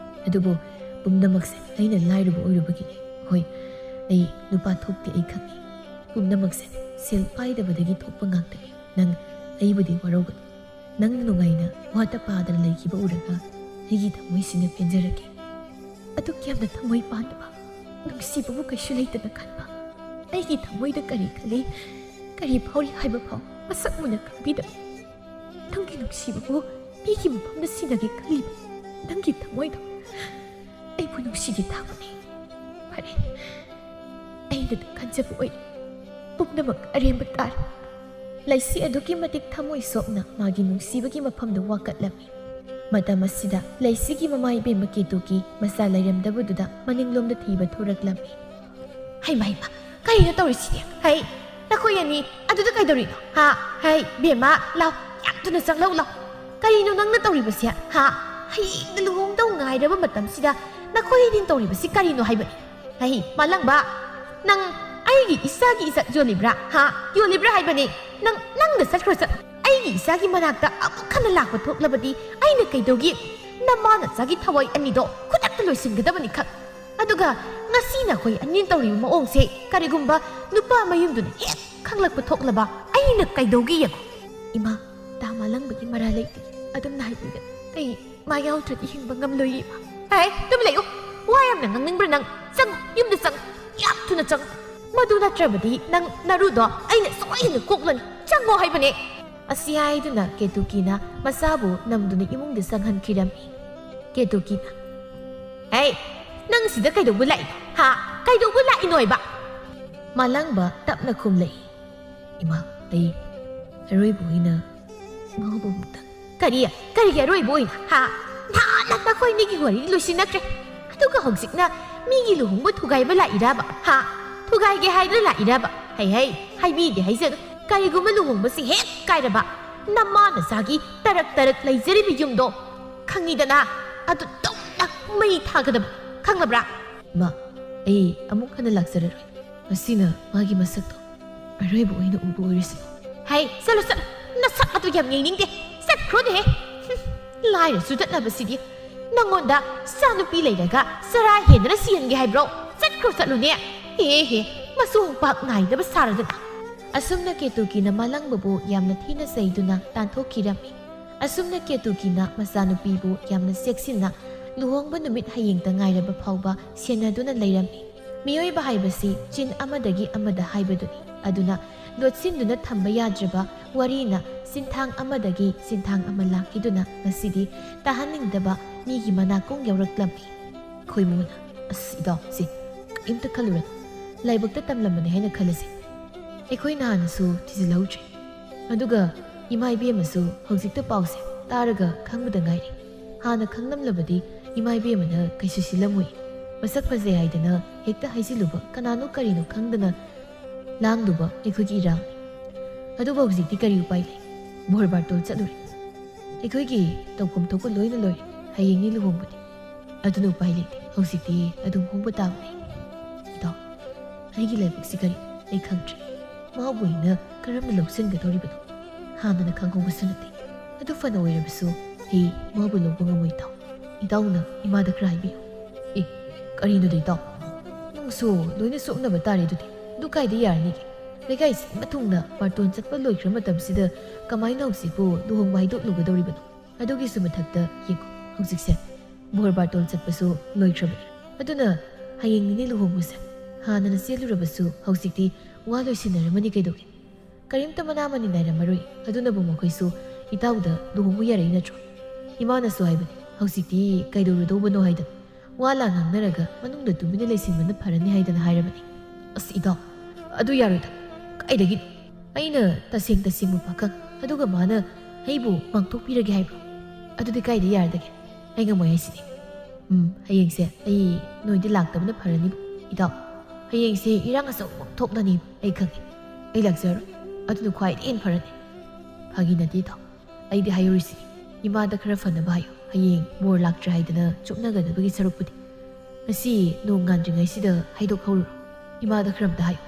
ꯑꯗꯨꯕꯨ ꯄꯨꯝꯅꯃꯛꯁꯦ ꯑꯩꯅ ꯂꯥꯏꯔꯕ ꯑꯣꯏꯔꯨꯕꯒꯤꯅꯤ꯫ ꯍꯣꯏ, ꯑꯩ ꯅꯨꯄꯥ ꯊꯣꯛꯇꯦ, ꯑꯩ ꯈꯪꯏ꯫ ꯄꯨꯝꯅꯃꯛꯁꯦ ꯁꯦꯜ ꯄꯥꯏꯗꯕꯗꯒꯤ ꯊꯣꯛꯄ ꯉꯥꯛꯇꯅꯤ꯫ ꯅꯪ ꯑꯩꯕꯨꯗꯤ ꯋꯥꯔꯧꯒꯅꯨ꯫ ꯅꯪ ꯅꯨꯡꯉꯥꯏꯅ ꯋꯥꯇ ꯄꯥꯗꯅ ꯂꯩꯈꯤꯕ ꯎꯔꯒ ꯑꯩꯒꯤ ꯊꯃꯣꯏꯁꯤꯅ ꯄꯦꯟꯖꯔꯒꯦ꯫ ꯑꯗꯨꯛ ꯌꯥꯝꯅ ꯊꯃꯣꯏ ꯄꯥꯟꯗꯕ, ꯅꯨꯡꯁꯤꯕꯕꯨ ꯀꯩꯁꯨ ꯂꯩꯇꯅ ꯈꯟꯕ ꯑꯩꯒꯤ ꯊꯃꯣꯏꯗ ꯀꯔꯤ ꯈꯜꯂꯤ, ꯀꯔꯤ ꯐꯥꯎꯔꯤ ꯍꯥꯏꯕ ꯐꯥꯎ ꯃꯁꯛ ꯃꯨꯟꯅ ꯈꯪꯕꯤꯗꯕ ꯅꯪꯒꯤ ꯅꯨꯡꯁꯤꯕꯕꯨ ꯃꯤꯒꯤ ꯃꯐꯝꯗ ꯁꯤꯟꯅꯒꯦ ꯈꯜꯂꯤꯕ ꯅꯪꯒꯤ ꯊꯃꯣꯏꯗꯣ ꯑꯩꯕꯨ ꯅꯨꯡꯁꯤꯒꯦ ꯇꯥꯛꯄꯅꯤ꯫ ꯐꯔꯦ, ꯑꯩꯅ ꯈꯟꯖꯕ ꯑꯣꯏꯔꯦ꯫ ꯄꯨꯝꯅꯃꯛ ꯑꯔꯦꯝꯕ ꯇꯥꯔꯦ꯫ ꯂꯩꯁꯤ ꯑꯗꯨꯛꯀꯤ ꯃꯇꯤꯛ ꯊꯃꯣꯏ ꯁꯣꯛꯅ ꯃꯥꯒꯤ ꯅꯨꯡꯁꯤꯕꯒꯤ ꯃꯐꯝꯗ ꯋꯥꯀꯠꯂꯝꯃꯤ꯫ ꯃꯇꯝ ꯑꯁꯤꯗ ꯂꯩꯁꯤꯒꯤ ꯃꯃꯥ ꯏꯕꯦꯝꯃ ꯀꯦꯇꯨꯀꯤ ꯃꯆꯥ ꯂꯩꯔꯝꯗꯕꯗꯨꯗ ꯃꯅꯤꯡꯂꯣꯝꯗ ꯊꯤꯕ ꯊꯣꯔꯛꯂꯝꯃꯤ꯫ ꯍꯩꯃ, ꯍꯩꯃ, ꯀꯔꯤꯅꯣ ꯇꯧꯔꯤꯁꯤꯗꯤ? ꯍꯩ, ꯅꯈꯣꯏ ꯑꯅꯤ ꯑꯗꯨꯗ ꯀꯩꯗꯧꯔꯤꯅꯣ? ꯍꯥ? ꯍꯩ, ꯕꯦꯝꯃ, ꯂꯥꯎ, ꯌꯥꯝ ꯊꯨꯅ ꯆꯪꯂꯛꯎ, ꯂꯥꯎ꯫ ꯀꯔꯤꯅꯣ ꯅꯪꯅ ꯇꯧꯔꯤꯕꯁꯦ? ꯍꯥ? ꯍꯌꯦꯡꯗ ꯂꯨꯍꯣꯡꯗꯧ ꯉꯥꯏꯔꯕ ꯃꯇꯝꯁꯤꯗ ꯅꯈꯣꯏ ꯑꯅꯤ ꯇꯧꯔꯤꯕꯁꯤ ꯀꯔꯤꯅꯣ ꯍꯥꯏꯕꯅꯤ? ꯍꯩ, ꯃꯥꯂꯪꯕ, ꯅꯪ ꯑꯩꯒꯤ ꯏꯆꯥꯒꯤ ꯏꯖꯠ ꯌꯣꯜꯂꯤꯕ꯭ꯔꯥ? ꯍꯥ? ꯌꯣꯜꯂꯤꯕ꯭ꯔꯥ ꯍꯥꯏꯕꯅꯤ? ꯅꯪ, ꯅꯪꯗ ꯆꯠꯈ꯭ꯔꯣ, ꯆꯠ꯫ ꯑꯩꯒꯤ ꯏꯆꯥꯒꯤ ꯃꯅꯥꯛꯇ ꯑꯃꯨꯛ ꯍꯟꯅ ꯂꯥꯛꯄ ꯊꯣꯛꯂꯕꯗꯤ ꯑꯩꯅ ꯀꯩꯗꯧꯒꯤ? ꯅꯃꯥ ꯅꯆꯥꯒꯤ ꯊꯋꯥꯏ ꯑꯅꯤꯗꯣ ꯈꯨꯗꯛꯇ ꯂꯣꯏꯁꯤꯟꯒꯗꯕꯅꯤ ꯈꯛ꯫ ꯑꯗꯨꯒ ꯉꯁꯤ ꯅꯈꯣꯏ ꯑꯅꯤꯅ ꯇꯧꯔꯤꯕ ꯃꯑꯣꯡꯁꯦ ꯀꯔꯤꯒꯨꯝꯕ ꯅꯨꯄꯥ ꯃꯌꯨꯝꯗꯨꯅ ꯍꯦꯛ ꯈꯪꯂꯛꯄ ꯊꯣꯛꯂꯕ ꯑꯩꯅ ꯀꯩꯗꯧꯒꯦ ꯌꯦꯡꯉꯨ꯫ ꯏꯃꯥ, ꯇꯥ ꯃꯥꯂꯪꯕꯒꯤ ꯃꯔꯥ ꯂꯩꯇꯦ꯫ ꯑꯗꯨꯝꯅ ꯍꯥꯏꯕꯤꯒꯅꯨ꯫ ꯑꯩ ꯃꯥ ꯌꯥꯎꯗ꯭ꯔꯗꯤ ꯍꯤꯡꯕ ꯉꯝꯂꯣꯏꯌꯦ, ꯏꯃꯥ꯫ ꯍꯦ, ꯇꯨꯃꯤꯟ ꯂꯩꯌꯨ꯫ ꯋꯥ ꯌꯥꯝꯅ ꯉꯥꯡꯅꯤꯡꯕ꯭ꯔꯥ ꯅꯪ? ꯆꯪꯉꯨ, ꯌꯨꯝꯗ ꯆꯪꯉꯨ꯫ ꯌꯥꯝ ꯊꯨꯅ ꯆꯪꯉꯨ꯫ ꯃꯗꯨ ꯅꯠꯇ꯭ꯔꯕꯗꯤ ꯅꯪ ꯅꯔꯨꯗꯣ ꯑꯩꯅ ꯁꯣꯏꯗꯅ ꯀꯣꯛꯂꯅꯤ꯫ ꯆꯪꯉꯣ ꯍꯥꯏꯕꯅꯦ꯫ ꯑꯁꯤ ꯍꯥꯏꯗꯨꯅ ꯀꯦꯇꯨꯀꯤꯅ ꯃꯆꯥꯕꯨ ꯅꯝꯗꯨꯅ ꯏꯃꯨꯡꯗ ꯆꯪꯍꯟꯈꯤꯔꯝꯃꯤ꯫ ꯀꯦꯇꯨꯀꯤꯅ, "ꯍꯦ, ꯅꯪ ꯁꯤꯗ ꯀꯩꯗꯧꯕ ꯂꯥꯛꯏꯅꯣ? ꯍꯥ? ꯀꯩꯗꯧꯕ ꯂꯥꯛꯏꯅꯣ ꯍꯥꯏꯕ?" ꯃꯥꯂꯪꯕ ꯇꯞꯅ ꯈꯨꯝꯂꯛꯏ, "ꯏꯃꯥ, ꯑꯩ ꯑꯔꯣꯏꯕ ꯑꯣꯏꯅ ꯉꯥꯎꯕ ꯑꯃꯨꯛꯇꯪ꯫" "ꯀꯔꯤ? ꯀꯔꯤꯒꯤ ꯑꯔꯣꯏꯕ ꯑꯣꯏꯅ? ꯍꯥ? ꯅꯍꯥꯟꯅ ꯅꯈꯣꯏꯅꯤꯒꯤ ꯋꯥꯔꯤ ꯂꯣꯏꯁꯤꯟꯅꯈ꯭ꯔꯦ꯫ ꯑꯗꯨꯒ ꯍꯧꯖꯤꯛꯅ ꯃꯤꯒꯤ ꯂꯨꯍꯣꯡꯕ ꯊꯨꯒꯥꯏꯕ ꯂꯥꯛꯏꯔꯕ? ꯍꯥ? ꯊꯨꯒꯥꯏꯒꯦ ꯍꯥꯏꯗꯅ ꯂꯥꯛꯏꯔꯕ? ꯍꯩ, ꯍꯩ, ꯍꯥꯏꯕꯤꯗꯦ ꯍꯥꯏꯖꯅꯨ꯫ ꯀꯔꯤꯒꯨꯝꯕ ꯂꯨꯍꯣꯡꯕꯁꯤ ꯍꯦꯛ ꯀꯥꯏꯔꯕ, ꯅꯃꯥ ꯅꯆꯥꯒꯤ ꯇꯔꯛ ꯇꯔꯛ ꯂꯩꯖꯔꯤꯕ ꯌꯨꯝꯗꯣ, ꯈꯪꯉꯤꯗꯅ, ꯑꯗꯨ ꯇꯧꯅ ꯃꯩ ꯊꯥꯒꯗꯕ, ꯈꯪꯂꯕ꯭ꯔꯥ?" "ꯏꯃꯥ, ꯑꯩ ꯑꯃꯨꯛ ꯍꯟꯅ ꯂꯥꯛꯆꯔꯔꯣꯏ꯫ ꯃꯁꯤꯅ ꯃꯥꯒꯤ ꯃꯁꯛꯇꯣ ꯑꯔꯣꯏꯕ ꯑꯣꯏꯅ ꯎꯕ ꯑꯣꯏꯔꯁꯅꯨ꯫ ꯍꯩ, ꯆꯠꯂꯣ, ꯆꯠꯂꯣ꯫ ꯅꯁꯛ ꯑꯗꯨ ꯌꯥꯝ ꯌꯦꯡꯅꯤꯡꯗꯦ꯫ ꯆꯠꯈ꯭ꯔꯣꯅꯦꯍꯦ꯫ ꯍꯨꯝ, ꯂꯥꯏꯔ ꯆꯨꯗꯠꯅꯕꯁꯤꯗꯤ꯫ ꯅꯪꯉꯣꯟꯗ ꯆꯥꯅꯨꯄꯤ ꯂꯩꯔꯒ ꯆꯔꯥ ꯍꯦꯟꯗꯅ ꯁꯤꯍꯟꯒꯦ ꯍꯥꯏꯕ꯭ꯔꯣ? ꯆꯠꯈ꯭ꯔꯣ, ꯆꯠꯂꯨꯅꯦ꯫ ꯍꯦ, ꯍꯦ, ꯃꯆꯣꯡ ꯄꯥꯛ ꯅꯥꯏꯗꯕ ꯁꯥꯔꯗꯅ꯫ ꯑꯁꯨꯝꯅ ꯀꯦꯇꯨꯀꯤꯅ ꯃꯥꯂꯪꯕꯕꯨ ꯌꯥꯝꯅ ꯊꯤꯅ ꯆꯩꯗꯨꯅ ꯇꯥꯟꯊꯣꯛꯈꯤꯔꯝꯃꯤ꯫ ꯑꯁꯨꯝꯅ ꯀꯦꯇꯨꯀꯤꯅ ꯃꯆꯥꯅꯨꯄꯤꯕꯨ ꯌꯥꯝꯅ ꯆꯦꯛꯁꯤꯟꯅ ꯂꯨꯍꯣꯡꯕ ꯅꯨꯃꯤꯠ ꯍꯌꯦꯡꯇ ꯉꯥꯏꯔꯕ ꯐꯥꯎꯕ ꯁꯦꯟꯅꯗꯨꯅ ꯂꯩꯔꯝꯃꯤ꯫ ꯃꯤꯑꯣꯏꯕ ꯍꯥꯏꯕꯁꯤ ꯆꯤꯟ ꯑꯃꯗꯒꯤ ꯑꯃꯗ ꯍꯥꯏꯕꯗꯨꯅꯤ꯫ ꯑꯗꯨꯅ ꯂꯣꯠꯁꯤꯟꯗꯨꯅ ꯊꯝꯕ ꯌꯥꯗ꯭ꯔꯕ ꯋꯥꯔꯤꯅ ꯆꯤꯟꯊꯥꯡ ꯑꯃꯗꯒꯤ ꯆꯤꯟꯊꯥꯡ ꯑꯃ ꯂꯥꯛꯈꯤꯗꯨꯅ ꯉꯁꯤꯗꯤ ꯇꯥꯍꯟꯅꯤꯡꯗꯕ ꯃꯤꯒꯤ ꯃꯅꯥꯀꯣꯡ ꯌꯧꯔꯛꯂꯝꯃꯤ꯫ ꯈꯣꯏꯃꯨꯅ, "ꯑꯁ, ꯏꯇꯥꯎ, ꯁꯤ ꯀꯔꯤꯝꯇ ꯈꯜꯂꯨꯔꯅꯨ꯫ ꯂꯥꯏꯕꯛꯇ ꯇꯝꯂꯝꯕꯅꯤ ꯍꯥꯏꯅ ꯈꯜꯂꯁꯤ꯫ ꯑꯩꯈꯣꯏ ꯅꯍꯥꯟꯅꯁꯨ ꯊꯤꯖꯤꯜꯍꯧꯗ꯭ꯔꯦ꯫ ꯑꯗꯨꯒ ꯏꯃꯥ ꯏꯕꯦꯝꯃꯁꯨ ꯍꯧꯖꯤꯛꯇ ꯄꯥꯎꯁꯦ ꯇꯥꯔꯒ ꯈꯪꯕꯗ ꯉꯥꯏꯔꯤ꯫ ꯍꯥꯟꯅ ꯈꯪꯂꯝꯂꯕꯗꯤ ꯏꯃꯥ ꯏꯕꯦꯝꯃꯅ ꯀꯩꯁꯨ ꯁꯤꯜꯂꯝꯃꯣꯏ꯫ ꯃꯁꯛ ꯐꯖꯩ ꯍꯥꯏꯗꯅ ꯍꯦꯛꯇ ꯍꯥꯏꯖꯤꯜꯂꯨꯕ ꯀꯅꯥꯅꯣ ꯀꯔꯤꯅꯣ ꯈꯪꯗꯅ ꯂꯥꯡꯂꯨꯕ ꯑꯩꯈꯣꯏꯒꯤ ꯏꯔꯥꯡꯅꯤ꯫ ꯑꯗꯨꯕꯨ ꯍꯧꯖꯤꯛꯇꯤ ꯀꯔꯤ ꯎꯄꯥꯏ ꯂꯩ? ꯕꯣꯔ ꯕꯥꯔꯇꯣꯟ ꯆꯠꯂꯨꯔꯦ꯫ ꯑꯩꯈꯣꯏꯒꯤ ꯇꯧꯐꯝ ꯊꯣꯛꯄ ꯂꯣꯏꯅ ꯂꯣꯏꯔꯦ꯫ ꯍꯌꯦꯡꯅꯤ ꯂꯨꯍꯣꯡꯕꯅꯤ꯫ ꯑꯗꯨꯅ ꯎꯄꯥꯏ ꯂꯩꯇꯦ꯫ ꯍꯧꯖꯤꯛꯇꯤ ꯑꯗꯨꯝ ꯍꯣꯡꯕ ꯇꯥꯕꯅꯤ꯫" "ꯏꯇꯥꯎ, ꯑꯩꯒꯤ ꯂꯥꯏꯕꯛꯁꯤ ꯀꯔꯤ? ꯑꯩ ꯈꯪꯗ꯭ꯔꯦ꯫ ꯃꯥꯕꯨ ꯑꯩꯅ ꯀꯔꯝꯅ ꯂꯧꯁꯤꯟꯒꯗꯧꯔꯤꯕꯅꯣ? ꯍꯥꯟꯅꯅ ꯈꯪꯍꯧꯕꯁꯨ ꯅꯠꯇꯦ꯫ ꯑꯗꯨ ꯐꯅ ꯑꯣꯏꯔꯕꯁꯨ ꯑꯩ ꯃꯥꯕꯨ ꯂꯧꯕ ꯉꯝꯃꯣꯏ, ꯏꯇꯥꯎ꯫ ꯏꯇꯥꯎꯅ ꯏꯃꯥꯗ ꯈꯔ ꯍꯥꯏꯕꯤꯌꯨ꯫" "ꯑꯦ, ꯀꯔꯤꯅꯣꯗ, ꯏꯇꯥꯎ? ꯅꯪꯁꯨ ꯂꯣꯏꯅ ꯆꯣꯞꯅꯕ ꯇꯥꯔꯦ ꯑꯗꯨꯗꯤ꯫ ꯑꯗꯨ ꯀꯥꯏꯗ ꯌꯥꯔꯅꯤꯒꯦ? ꯂꯩꯀꯥꯏ ꯁꯤꯟꯕ ꯊꯨꯡꯅ ꯕꯥꯔꯇꯣꯟ ꯆꯠꯄ ꯂꯣꯏꯈ꯭ꯔ ꯃꯇꯝꯁꯤꯗ ꯀꯃꯥꯏꯅ ꯍꯧꯖꯤꯛꯄꯨ ꯂꯨꯍꯣꯡꯕ ꯍꯥꯏꯗꯣꯛꯂꯨꯒꯗꯧꯔꯤꯕꯅꯣ? ꯑꯗꯨꯒꯤꯁꯨ ꯃꯊꯛꯇ ꯌꯦꯡꯉꯨ, ꯍꯧꯖꯤꯛꯁꯦ ꯕꯣꯔ ꯕꯥꯔꯇꯣꯟ ꯆꯠꯄꯁꯨ ꯂꯣꯏꯈ꯭ꯔꯕꯅꯤ꯫ ꯑꯗꯨꯅ ꯍꯌꯦꯡꯅꯤꯅꯦ ꯂꯨꯍꯣꯡꯕꯁꯦ꯫ ꯍꯥꯟꯅꯅ ꯆꯦꯜꯂꯨꯔꯕꯁꯨ ꯍꯧꯖꯤꯛꯇꯤ ꯋꯥ ꯂꯣꯏꯁꯤꯟꯅꯔꯝꯃꯅꯤ ꯀꯩꯗꯧꯒꯦ? ꯀꯔꯤꯝꯇ ꯃꯅꯥ ꯃꯅꯤ ꯅꯥꯏꯔꯝꯃꯔꯣꯏ꯫" "ꯑꯗꯨꯅꯕꯨ ꯃꯈꯣꯏꯁꯨ ꯏꯇꯥꯎꯗ ꯂꯨꯍꯣꯡꯕ ꯌꯥꯔꯛꯏ ꯅꯠꯇ꯭ꯔꯣ? ꯏꯃꯥꯅꯁꯨ ꯍꯥꯏꯕꯅꯤ, ꯍꯧꯖꯤꯛꯇꯤ ꯀꯩꯗꯧꯔꯨꯗꯧꯕꯅꯣ ꯍꯥꯏꯗꯅ꯫ ꯋꯥ ꯂꯥꯟ ꯉꯥꯡꯅꯔꯒ ꯃꯅꯨꯡꯗ ꯇꯨꯃꯤꯟꯅ ꯂꯩꯁꯤꯟꯕꯅ ꯐꯔꯅꯤ ꯍꯥꯏꯗꯅ ꯍꯥꯏꯔꯕꯅꯤ꯫" "ꯑꯁ, ꯏꯇꯥꯎ, ꯑꯗꯨ ꯌꯥꯔꯣꯏꯗ꯫ ꯀꯥꯏꯗꯒꯤ? ꯑꯩꯅ ꯇꯁꯦꯡ ꯇꯁꯦꯡꯕ ꯄꯥꯈꯪ, ꯑꯗꯨꯒ ꯃꯥꯅ ꯑꯩꯕꯨ ꯃꯥꯡꯊꯣꯛꯄꯤꯔꯒꯦ ꯍꯥꯏꯕ꯭ꯔꯣ? ꯑꯗꯨꯗꯤ ꯀꯥꯏꯗ ꯌꯥꯔꯗꯒꯦ? ꯑꯩ ꯉꯝꯃꯣꯏ ꯍꯥꯏꯁꯤꯗꯤ꯫ ꯎꯝ, ꯍꯌꯦꯡꯁꯦ ꯑꯩ ꯅꯣꯏꯗ ꯂꯥꯛꯇꯕꯅ ꯐꯔꯅꯤꯕꯨ, ꯏꯇꯥꯎ꯫ ꯍꯌꯦꯡꯁꯦ ꯏꯔꯥꯡ ꯑꯆꯧꯕ ꯑꯃ ꯊꯣꯛꯂꯅꯤ, ꯑꯩ ꯈꯪꯉꯦ꯫ ꯑꯩ ꯂꯥꯛꯆꯔꯣꯏ꯫ ꯑꯗꯨꯅ ꯈ꯭ꯋꯥꯏꯗꯒꯤ ꯍꯦꯟꯅ ꯐꯔꯅꯤ꯫" "ꯐꯥꯒꯤ ꯅꯠꯇꯦ, ꯏꯇꯥꯎ꯫ ꯑꯩꯗꯤ ꯍꯥꯏꯍꯧꯔꯤꯁꯤꯅꯤ, ꯏꯃꯥꯗ ꯈꯔ ꯐꯅꯕ ꯍꯥꯏꯌꯨ꯫ ꯍꯌꯦꯡ ꯕꯣꯔ ꯂꯥꯛꯇ꯭ꯔꯦ ꯍꯥꯏꯗꯅ ꯆꯣꯞꯅꯒꯗꯕꯒꯤ ꯁꯔꯨꯛꯄꯨꯗꯤ ꯉꯁꯤ ꯅꯣꯡ ꯉꯥꯟꯗ꯭ꯔꯤꯉꯩꯁꯤꯗ ꯍꯥꯏꯗꯣꯛꯍꯧꯔꯨꯔꯣ꯫ ꯏꯃꯥꯗ ꯈꯔ ꯑꯝꯇ ꯍꯥꯏꯌꯨ꯫"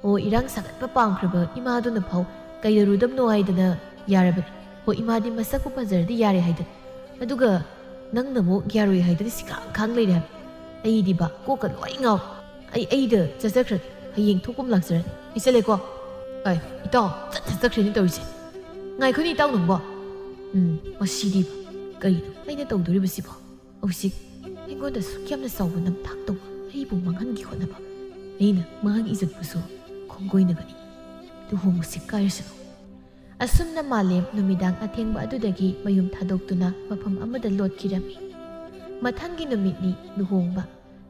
ꯑꯣ, ꯏꯔꯥꯡ ꯁꯥꯒꯠꯄ ꯄꯥꯝꯈ꯭ꯔꯕ ꯏꯃꯥꯗꯨꯅ ꯐꯥꯎ ꯀꯩꯗꯧꯔꯨꯗꯕꯅꯣ ꯍꯥꯏꯗꯅ ꯌꯥꯔꯕꯅꯤ꯫ ꯍꯣꯏ, ꯏꯃꯥꯗꯤ ꯃꯁꯛꯄꯨ ꯐꯖꯔꯗꯤ ꯌꯥꯔꯦ ꯍꯥꯏꯗꯅ꯫ ꯑꯗꯨꯒ ꯅꯪꯅ ꯑꯃꯨꯛ ꯌꯥꯔꯣꯏ ꯍꯥꯏꯗꯅ ꯁꯤꯈꯥꯡ ꯈꯥꯡ ꯂꯩꯔꯦ ꯍꯥꯏꯕ꯫ ꯑꯩꯗꯤꯕ ꯀꯣꯛꯀ ꯂꯣꯏ ꯉꯥꯎ꯫ ꯑꯩ, ꯑꯩꯗ ꯆꯠꯆꯈ꯭ꯔꯒꯦ꯫ ꯍꯌꯦꯡ ꯊꯣꯛꯄ ꯑꯃ ꯂꯥꯛꯆꯔꯅꯤ꯫ ꯑꯩ ꯆꯠꯂꯦꯀꯣ꯫ ꯑꯩ, ꯏꯇꯥꯎ, ꯆꯠ ꯆꯠꯆꯈ꯭ꯔꯦꯅꯦ ꯇꯧꯔꯤꯁꯦ꯫ ꯉꯥꯏꯈꯣꯅꯦ ꯏꯇꯥꯎ ꯅꯪꯕꯣ꯫ ꯎꯝ, ꯃꯁꯤꯗꯤꯕ꯫ ꯀꯔꯤꯅꯣ ꯑꯩꯅ ꯇꯧꯗꯣꯔꯤꯕꯁꯤꯕꯣ? ꯍꯧꯖꯤꯛ ꯑꯩꯉꯣꯟꯗ ꯑꯁꯨꯛ ꯌꯥꯝꯅ ꯆꯥꯎꯕ ꯅꯝꯊꯥꯛ ꯇꯧꯕ ꯑꯩꯕꯨ ꯃꯥꯡꯍꯟꯒꯦ ꯍꯣꯠꯅꯕ꯫ ꯑꯩꯅ ꯃꯥꯒꯤ ꯏꯖꯠꯄꯨꯁꯨ ꯈꯣꯡꯒꯣꯏꯅꯒꯅꯤ꯫ ꯂꯨꯍꯣꯡꯕꯁꯤ ꯀꯥꯏꯔꯁꯅꯨ꯫ ꯑꯁꯨꯝꯅ ꯃꯥꯂꯦꯝ ꯅꯨꯃꯤꯗꯥꯡ ꯑꯊꯦꯡꯕ ꯑꯗꯨꯗꯒꯤ ꯃꯌꯨꯝ ꯊꯥꯗꯣꯛꯇꯨꯅ ꯃꯐꯝ ꯑꯃꯗ ꯂꯣꯠꯈꯤꯔꯝꯃꯤ꯫ ꯃꯊꯪꯒꯤ ꯅꯨꯃꯤꯠꯅꯤ ꯂꯨꯍꯣꯡꯕ꯫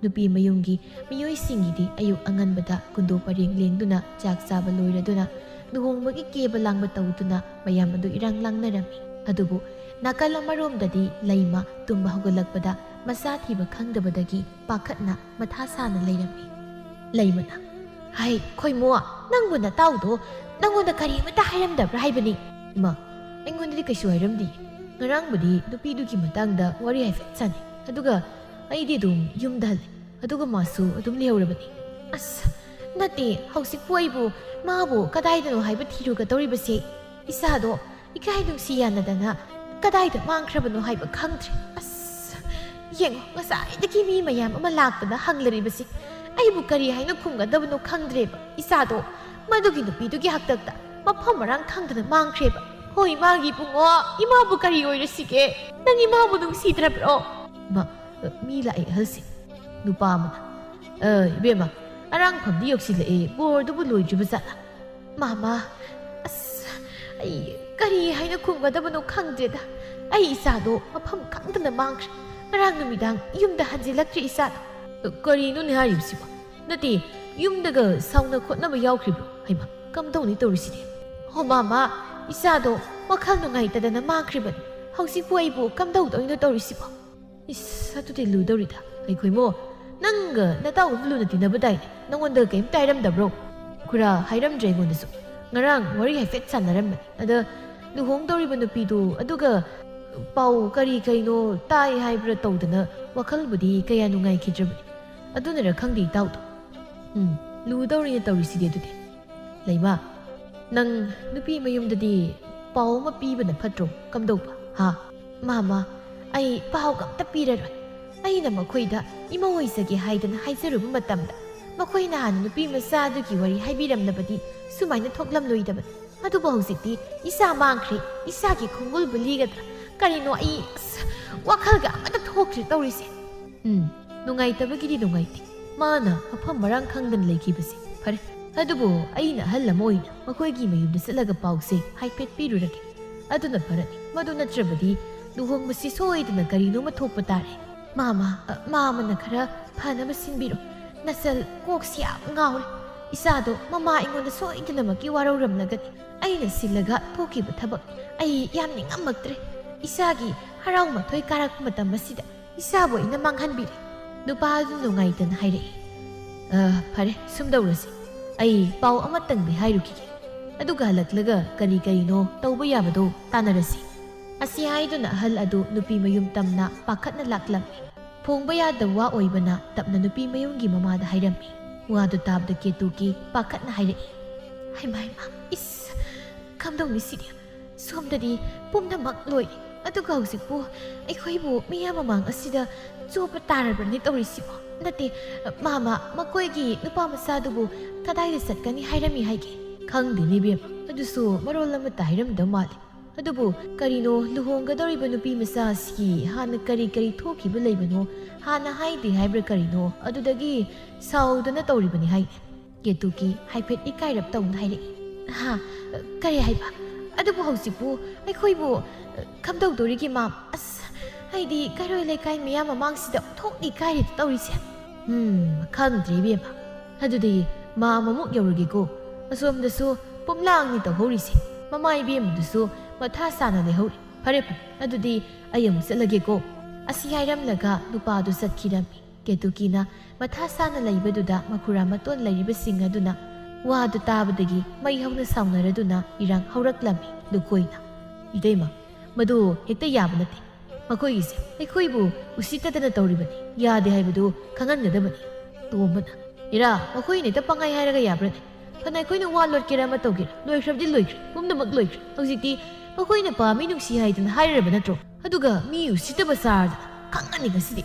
ꯅꯨꯄꯤ ꯃꯌꯨꯝꯒꯤ ꯃꯤꯑꯣꯏꯁꯤꯡꯒꯤꯗꯤ ꯑꯌꯨꯛ ꯑꯉꯟꯕꯗ ꯀꯨꯟꯗꯣ ꯄꯔꯦꯡ ꯂꯦꯡꯗꯨꯅ ꯆꯥꯛ ꯆꯥꯕ ꯂꯣꯏꯔꯗꯨꯅ ꯂꯨꯍꯣꯡꯕꯒꯤ ꯀꯦꯕ ꯂꯥꯡꯕ ꯇꯧꯗꯨꯅ ꯃꯌꯥꯝ ꯑꯗꯨ ꯏꯔꯥꯡ ꯂꯥꯡꯅꯔꯝꯃꯤ꯫ ꯑꯗꯨꯕꯨ ꯅꯥꯀꯜ ꯑꯃꯔꯣꯝꯗꯗꯤ ꯂꯩꯃ ꯇꯨꯝꯕ ꯍꯧꯒꯠꯂꯛꯄꯗ ꯃꯆꯥ ꯊꯤꯕ ꯈꯪꯗꯕꯗꯒꯤ ꯄꯥꯈꯠꯅ ꯃꯊꯥ ꯁꯥꯅ ꯂꯩꯔꯝꯃꯤ꯫ ꯂꯩꯃꯅ, "ꯍꯥꯏ, ꯈꯣꯏꯃꯣ, ꯅꯪꯕꯨ ꯅꯇꯥꯎꯗꯣ ꯅꯪꯉꯣꯟꯗ ꯀꯔꯤ ꯑꯃꯠꯇ ꯍꯥꯏꯔꯝꯗꯕ꯭ꯔꯥ ꯍꯥꯏꯕꯅꯤ?" "ꯏꯃꯥ, ꯑꯩꯉꯣꯟꯗꯗꯤ ꯀꯩꯁꯨ ꯍꯥꯏꯔꯝꯗꯦ꯫ ꯉꯔꯥꯡꯕꯨꯗꯤ ꯅꯨꯄꯤꯗꯨꯒꯤ ꯃꯇꯥꯡꯗ ꯋꯥꯔꯤ ꯍꯥꯏꯐꯦꯠ ꯁꯥꯟꯅꯩ꯫ ꯑꯗꯨꯒ ꯑꯩꯗꯤ ꯑꯗꯨꯝ ꯌꯨꯝꯗ ꯍꯜꯂꯦ꯫ ꯑꯗꯨꯒ ꯃꯥꯁꯨ ꯑꯗꯨꯝ ꯂꯩꯍꯧꯔꯕꯅꯤ꯫" "ꯑꯁ, ꯅꯠꯇꯦ, ꯍꯧꯖꯤꯛꯄꯨ ꯑꯩꯕꯨ ꯃꯥꯕꯨ ꯀꯗꯥꯏꯗꯅꯣ ꯍꯥꯏꯕ ꯊꯤꯔꯨꯒꯗꯧꯔꯤꯕꯁꯦ? ꯏꯆꯥꯗꯣ ꯏꯀꯥꯏ ꯅꯨꯡꯁꯤ ꯌꯥꯅꯗꯅ ꯀꯗꯥꯏꯗ ꯃꯥꯡꯈ꯭ꯔꯕꯅꯣ ꯍꯥꯏꯕ ꯈꯪꯗ꯭ꯔꯦ꯫ ꯑꯁ, ꯌꯦꯡꯉꯣ, ꯉꯁꯥꯏꯗꯒꯤ ꯃꯤ ꯃꯌꯥꯝ ꯑꯃ ꯂꯥꯛꯇꯅ ꯍꯪꯂꯔꯤꯕꯁꯤ꯫ ꯑꯩꯕꯨ ꯀꯔꯤ ꯍꯥꯏꯅ ꯈꯨꯝꯒꯗꯕꯅꯣ ꯈꯪꯗ꯭ꯔꯦꯕ꯫ ꯏꯆꯥꯗꯣ ꯃꯗꯨꯒꯤ ꯅꯨꯄꯤꯗꯨꯒꯤ ꯍꯥꯛꯇꯛꯇ ꯃꯐꯝ ꯃꯔꯥꯡ ꯈꯪꯗꯅ ꯃꯥꯡꯈ꯭ꯔꯦꯕ꯫ ꯍꯣꯏ, ꯃꯥꯒꯤ ꯏꯕꯨꯡꯉꯣ, ꯏꯃꯥꯕꯨ ꯀꯔꯤ ꯑꯣꯏꯔꯁꯤꯒꯦ? ꯅꯪ ꯏꯃꯥꯕꯨ ꯅꯨꯡꯁꯤꯗ꯭ꯔꯕ꯭ꯔꯣ?" "ꯃꯥ, ꯃꯤ ꯂꯥꯛꯑꯦ ꯑꯍꯜꯁꯤꯡ꯫" ꯅꯨꯄꯥ ꯑꯃꯅ, "ꯑ, ꯏꯕꯦꯝꯃ, ꯑꯔꯥꯡꯐꯝꯗꯤ ꯌꯧꯁꯤꯜꯂꯛꯑꯦ, ꯕꯣꯔꯗꯨꯕꯨ ꯂꯣꯏꯗ꯭ꯔꯤꯕ ꯖꯥꯠꯂꯥ?" "ꯃꯥꯃꯥ, ꯑꯁ, ꯑꯩ ꯀꯔꯤ ꯍꯥꯏꯅ ꯈꯨꯝꯒꯗꯕꯅꯣ ꯈꯪꯗ꯭ꯔꯦꯗ꯫ ꯑꯩ ꯏꯆꯥꯗꯣ ꯃꯐꯝ ꯈꯪꯗꯅ ꯃꯥꯡꯈ꯭ꯔꯦ꯫ ꯉꯔꯥꯡ ꯅꯨꯃꯤꯗꯥꯡ ꯌꯨꯝꯗ ꯍꯟꯖꯤꯜꯂꯛꯇ꯭ꯔꯦ ꯏꯆꯥꯗꯣ꯫" "ꯀꯔꯤꯅꯣꯅꯦ ꯍꯥꯏꯔꯤꯕꯁꯤꯕꯣ? ꯅꯠꯇꯦ, ꯌꯨꯝꯗꯒ ꯁꯥꯎꯅ ꯈꯣꯠꯅꯕ ꯌꯥꯎꯈ꯭ꯔꯤꯕ꯭ꯔꯣ? ꯍꯩꯃꯥ, ꯀꯝꯗꯧꯅꯤ ꯇꯧꯔꯤꯁꯤꯗꯤ?" "ꯍꯣ ꯃꯥꯃꯥ, ꯏꯆꯥꯗꯣ ꯋꯥꯈꯜ ꯅꯨꯡꯉꯥꯏꯇꯗꯅ ꯃꯥꯡꯈ꯭ꯔꯤꯕꯅꯤ꯫ ꯍꯧꯖꯤꯛꯄꯨ ꯑꯩꯕꯨ ꯀꯝꯗꯧꯗꯣꯏꯅꯣ ꯇꯧꯔꯤꯁꯤꯕꯣ?" "ꯏꯁ, ꯑꯗꯨꯗꯤ ꯂꯨꯗꯧꯔꯤꯗ꯫ ꯑꯩꯈꯣꯏꯃꯣ, ꯅꯪꯒ ꯅꯇꯥꯎꯒ ꯂꯨꯅ ꯇꯤꯟꯅꯕꯗꯥꯏꯅꯦ? ꯅꯪꯉꯣꯟꯗ ꯀꯩꯝꯇ ꯍꯥꯏꯔꯝꯗꯕ꯭ꯔꯣ?" "ꯈꯨꯔꯥ, ꯍꯥꯏꯔꯝꯗ꯭ꯔꯦ ꯑꯩꯉꯣꯟꯗꯁꯨ꯫ ꯉꯔꯥꯡ ꯋꯥꯔꯤ ꯍꯥꯏꯐꯦꯠ ꯁꯥꯟꯅꯔꯝꯕꯅꯤ꯫ ꯑꯗ ꯂꯨꯍꯣꯡꯗꯧꯔꯤꯕ ꯅꯨꯄꯤꯗꯨ, ꯑꯗꯨꯒ ꯄꯥꯎ ꯀꯔꯤ ꯀꯩꯅꯣ ꯇꯥꯏ ꯍꯥꯏꯕ꯭ꯔꯥ ꯇꯧꯗꯅ ꯋꯥꯈꯜꯕꯨꯗꯤ ꯀꯌꯥ ꯅꯨꯡꯉꯥꯏꯈꯤꯗ꯭ꯔꯕꯅꯤ꯫ ꯑꯗꯨꯅꯔ ꯈꯪꯗꯦ ꯏꯇꯥꯎꯗꯣ꯫" "ꯎꯝ, ꯂꯨꯗꯧꯔꯤꯅ ꯇꯧꯔꯤꯁꯤꯗꯤ ꯑꯗꯨꯗꯤ꯫ ꯂꯩꯃ, ꯅꯪ ꯅꯨꯄꯤ ꯃꯌꯨꯝꯗꯗꯤ ꯄꯥꯎ ꯑꯃ ꯄꯤꯕꯅ ꯐꯠꯇ꯭ꯔꯣ? ꯀꯝꯗꯧꯕ? ꯍꯥ? ꯃꯥꯃ, ꯑꯩ ꯄꯥꯎꯒ ꯑꯝꯇ ꯄꯤꯔꯔꯣꯏ꯫ ꯑꯩꯅ ꯃꯈꯣꯏꯗ ꯏꯃꯧ ꯑꯣꯏꯖꯒꯦ ꯍꯥꯏꯗꯅ ꯍꯥꯏꯖꯔꯨꯕ ꯃꯇꯝꯗ ꯃꯈꯣꯏꯅ ꯍꯥꯟꯅ ꯅꯨꯄꯤ ꯃꯆꯥ ꯑꯗꯨꯒꯤ ꯋꯥꯔꯤ ꯍꯥꯏꯕꯤꯔꯝꯂꯕꯗꯤ ꯁꯨꯃꯥꯏꯅ ꯊꯣꯛꯂꯝꯂꯣꯏꯗꯕꯅꯤ꯫ ꯑꯗꯨꯕꯨ ꯍꯧꯖꯤꯛꯇꯤ ꯏꯆꯥ ꯃꯥꯡꯈ꯭ꯔꯦ, ꯏꯆꯥꯒꯤ ꯈꯣꯡꯒꯨꯜꯕꯨ ꯂꯤꯒꯗ꯭ꯔꯥ? ꯀꯔꯤꯅꯣ ꯑꯩ, ꯑꯁ, ꯋꯥꯈꯜꯒ ꯑꯃꯠꯇ ꯊꯣꯛꯇ꯭ꯔꯦ ꯇꯧꯔꯤꯁꯦ꯫ ꯎꯝ, ꯅꯨꯡꯉꯥꯏꯇꯕꯒꯤꯗꯤ ꯅꯨꯡꯉꯥꯏꯇꯦ꯫ ꯃꯥꯅ ꯃꯐꯝ ꯃꯔꯥꯡ ꯈꯪꯗꯅ ꯂꯩꯈꯤꯕꯁꯦ꯫ ꯐꯔꯦ, ꯑꯗꯨꯕꯨ ꯑꯩꯅ ꯑꯍꯜ ꯑꯃ ꯑꯣꯏꯅ ꯃꯈꯣꯏꯒꯤ ꯃꯌꯨꯝꯗ ꯆꯠꯂꯒ ꯄꯥꯎꯁꯦ ꯍꯥꯏꯐꯦꯠ ꯄꯤꯔꯨꯔꯒꯦ꯫ ꯑꯗꯨꯅ ꯐꯔꯅꯤ꯫ ꯃꯗꯨ ꯅꯠꯇ꯭ꯔꯕꯗꯤ ꯂꯨꯍꯣꯡꯕꯁꯤ ꯁꯣꯏꯗꯅ ꯀꯔꯤꯅꯣꯃ ꯊꯣꯛꯄ ꯇꯥꯔꯦ꯫ ꯃꯥꯃ, ꯑ, ꯃꯥꯃꯅ ꯈꯔ ꯐꯅꯕ ꯁꯤꯟꯕꯤꯔꯣ꯫ ꯅꯆꯜ ꯀꯣꯛꯁꯤ ꯌꯥꯝ ꯉꯥꯎꯔꯦ꯫ ꯏꯆꯥꯗꯣ ꯃꯃꯥ ꯑꯩꯉꯣꯟꯗ ꯁꯣꯏꯗꯅꯃꯛꯀꯤ ꯋꯥꯔꯧꯔꯝꯂꯒꯅꯤ꯫ ꯑꯩꯅ ꯁꯤꯜꯂꯒ ꯊꯣꯛꯈꯤꯕ ꯊꯕꯛ ꯑꯩ ꯌꯥꯝ ꯅꯤꯡꯉꯝꯃꯛꯇ꯭ꯔꯦ꯫ ꯏꯆꯥꯒꯤ ꯍꯔꯥꯎ ꯃꯊꯣꯏ ꯀꯥꯔꯛꯄ ꯃꯇꯝ ꯑꯁꯤꯗ ꯏꯆꯥꯕꯨ ꯑꯩꯅ ꯃꯥꯡꯍꯟꯕꯤꯔꯦ꯫ ꯅꯨꯄꯥ ꯑꯗꯨ ꯅꯨꯡꯉꯥꯏꯇꯅ ꯍꯥꯏꯔꯛꯏ꯫ "ꯑ, ꯐꯔꯦ, ꯁꯨꯝ ꯇꯧꯔꯁꯤ꯫ ꯑꯩ ꯄꯥꯎ ꯑꯃꯇꯪꯗꯤ ꯍꯥꯏꯔꯨꯈꯤꯒꯦ꯫ ꯑꯗꯨꯒ ꯍꯜꯂꯛꯂꯒ ꯀꯔꯤ ꯀꯔꯤꯅꯣ ꯇꯧꯕ ꯌꯥꯕꯗꯣ ꯇꯥꯟꯅꯔꯁꯤ"꯫ ꯑꯁꯤ ꯍꯥꯏꯗꯨꯅ ꯑꯍꯜ ꯑꯗꯨ ꯅꯨꯄꯤ ꯃꯌꯨꯝ ꯇꯝꯅ ꯄꯥꯈꯠꯅ ꯂꯥꯛꯂꯝꯃꯤ꯫ ꯐꯣꯡꯕ ꯌꯥꯗꯕ ꯋꯥ ꯑꯣꯏꯕꯅ ꯇꯞꯅ ꯅꯨꯄꯤ ꯃꯌꯨꯝꯒꯤ ꯃꯃꯥꯗ ꯍꯥꯏꯔꯝꯃꯤ꯫ ꯋꯥꯗꯨ ꯇꯥꯕꯗ ꯀꯦꯇꯨꯀꯤ ꯄꯥꯈꯠꯅ ꯍꯥꯏꯔꯛꯏ꯫ "ꯍꯩꯃꯥ, ꯍꯩꯃꯥ, ꯏꯁ, ꯀꯝꯗꯧꯅꯤ ꯁꯤꯗꯤ? ꯁꯣꯝꯗꯗꯤ ꯄꯨꯝꯅꯃꯛ ꯂꯣꯏꯔꯦ, ꯑꯗꯨꯒ ꯍꯧꯖꯤꯛꯄꯨ ꯑꯩꯈꯣꯏꯕꯨ ꯃꯤꯌꯥꯝ ꯃꯃꯥꯡ ꯑꯁꯤꯗ ꯆꯣꯞꯄ ꯇꯥꯔꯕ꯭ꯔꯅꯦ ꯇꯧꯔꯤꯁꯤꯕꯣ? ꯅꯠꯇꯦ, ꯃꯥꯃ, ꯃꯈꯣꯏꯒꯤ ꯅꯨꯄꯥ ꯃꯆꯥꯗꯨꯕꯨ ꯀꯗꯥꯏꯗ ꯆꯠꯀꯅꯤ ꯍꯥꯏꯔꯝꯃꯤ ꯍꯥꯏꯒꯦ?" "ꯈꯪꯗꯦꯅꯦ ꯏꯕꯦꯝꯃ, ꯑꯗꯨꯁꯨ ꯃꯔꯣꯜ ꯑꯃꯠꯇ ꯍꯥꯏꯔꯝꯗꯕ ꯃꯥꯜꯂꯦ꯫ ꯑꯗꯨꯕꯨ ꯀꯔꯤꯅꯣ ꯂꯨꯍꯣꯡꯒꯗꯧꯔꯤꯕ ꯅꯨꯄꯤ ꯃꯆꯥ ꯑꯁꯤꯒꯤ ꯍꯥꯟꯅ ꯀꯔꯤ ꯀꯔꯤ ꯊꯣꯛꯈꯤꯕ ꯂꯩꯕꯅꯣ ꯍꯥꯟꯅ ꯍꯥꯏꯗꯦ ꯍꯥꯏꯕ꯭ꯔꯥ ꯀꯔꯤꯅꯣ, ꯑꯗꯨꯗꯒꯤ ꯁꯥꯎꯗꯅ ꯇꯧꯔꯤꯕꯅꯤ ꯍꯥꯏꯅꯦ"꯫ ꯀꯦꯇꯨꯀꯤ ꯍꯥꯏꯐꯦꯠ ꯏꯀꯥꯏꯔꯞ ꯇꯧꯅ ꯍꯥꯏꯔꯛꯏ꯫ "ꯍꯥ? ꯀꯔꯤ ꯍꯥꯏꯕ? ꯑꯗꯨꯕꯨ ꯍꯧꯖꯤꯛꯄꯨ ꯑꯩꯈꯣꯏꯕꯨ ꯀꯝꯗꯧꯗꯣꯔꯤꯒꯦ, ꯃꯥꯝ? ꯑꯁ, ꯑꯩꯗꯤ ꯀꯩꯔꯣꯏ ꯂꯩꯀꯥꯏ ꯃꯤꯌꯥꯝ ꯃꯃꯥꯡꯁꯤꯗ ꯑꯣꯟꯊꯣꯛꯅ ꯏꯀꯥꯏꯔꯦꯗ ꯇꯧꯔꯤꯁꯦ"꯫ "ꯎꯝ, ꯈꯪꯗ꯭ꯔꯦ ꯏꯕꯦꯝꯃ꯫ ꯑꯗꯨꯗꯤ ꯃꯥꯝ ꯑꯃꯨꯛ ꯌꯧꯔꯒꯦꯀꯣ꯫ ꯑꯁꯣꯝꯗꯁꯨ ꯄꯨꯝꯂꯥꯡꯅꯤ ꯇꯧꯍꯧꯔꯤꯁꯦ꯫ ꯃꯃꯥ ꯏꯕꯦꯝꯃꯗꯨꯁꯨ ꯃꯊꯥ ꯁꯥꯅ ꯂꯩꯍꯧꯔꯤ꯫ ꯐꯔꯦ, ꯐꯔꯦ, ꯑꯗꯨꯗꯤ ꯑꯩ ꯑꯃꯨꯛ ꯆꯠꯂꯒꯦꯀꯣ"꯫ ꯑꯁꯤ ꯍꯥꯏꯔꯝꯂꯒ ꯅꯨꯄꯥꯗꯨ ꯆꯠꯈꯤꯔꯝꯃꯤ꯫ ꯀꯦꯇꯨꯀꯤꯅ ꯃꯊꯥ ꯁꯥꯅ ꯂꯩꯕꯗꯨꯗ ꯃꯈꯨꯔꯥ ꯃꯇꯣꯟ ꯂꯩꯔꯤꯕꯁꯤꯡ ꯑꯗꯨꯅ ꯋꯥꯗꯨ ꯇꯥꯕꯗꯒꯤ ꯃꯩ ꯍꯧꯅ ꯁꯥꯎꯅꯔꯗꯨꯅ ꯏꯔꯥꯡ ꯍꯧꯔꯛꯂꯝꯃꯤ꯫ ꯂꯨꯀꯣꯏꯅ, "ꯏꯇꯩꯃ, ꯃꯗꯨ ꯍꯦꯛꯇ ꯌꯥꯕ ꯅꯠꯇꯦ꯫ ꯃꯈꯣꯏꯒꯤꯁꯦ ꯑꯩꯈꯣꯏꯕꯨ ꯎꯁꯤꯠꯇꯗꯅ ꯇꯧꯔꯤꯕꯅꯤ꯫ ꯌꯥꯗꯦ ꯍꯥꯏꯕꯗꯨ ꯈꯪꯍꯟꯒꯗꯕꯅꯤ"꯫ ꯇꯣꯝꯕꯅ, ꯏꯔꯥ, ꯃꯈꯣꯏꯅ ꯍꯦꯛꯇ ꯄꯪꯍꯥꯏ ꯍꯥꯏꯔꯒ ꯌꯥꯕ꯭ꯔꯅꯦ? ꯐꯅ ꯑꯩꯈꯣꯏꯅ ꯋꯥ ꯂꯣꯠꯀꯦꯔꯥ ꯑꯃ ꯇꯧꯒꯦꯔꯥ, ꯂꯣꯏꯈ꯭ꯔꯕꯗꯤ ꯂꯣꯏꯈ꯭ꯔꯦ, ꯄꯨꯝꯅꯃꯛ ꯂꯣꯏꯈ꯭ꯔꯦ꯫ ꯍꯧꯖꯤꯛꯇꯤ ꯃꯈꯣꯏꯅ ꯄꯥꯝꯃꯤ ꯅꯨꯡꯁꯤ ꯍꯥꯏꯗꯅ ꯍꯥꯏꯔꯕ ꯅꯠꯇ꯭ꯔꯣ? ꯑꯗꯨꯒ ꯃꯤ ꯎꯁꯤꯠꯇꯕ ꯆꯥꯔꯗꯅ ꯈꯪꯉꯅꯤ ꯉꯁꯤꯗꯤ꯫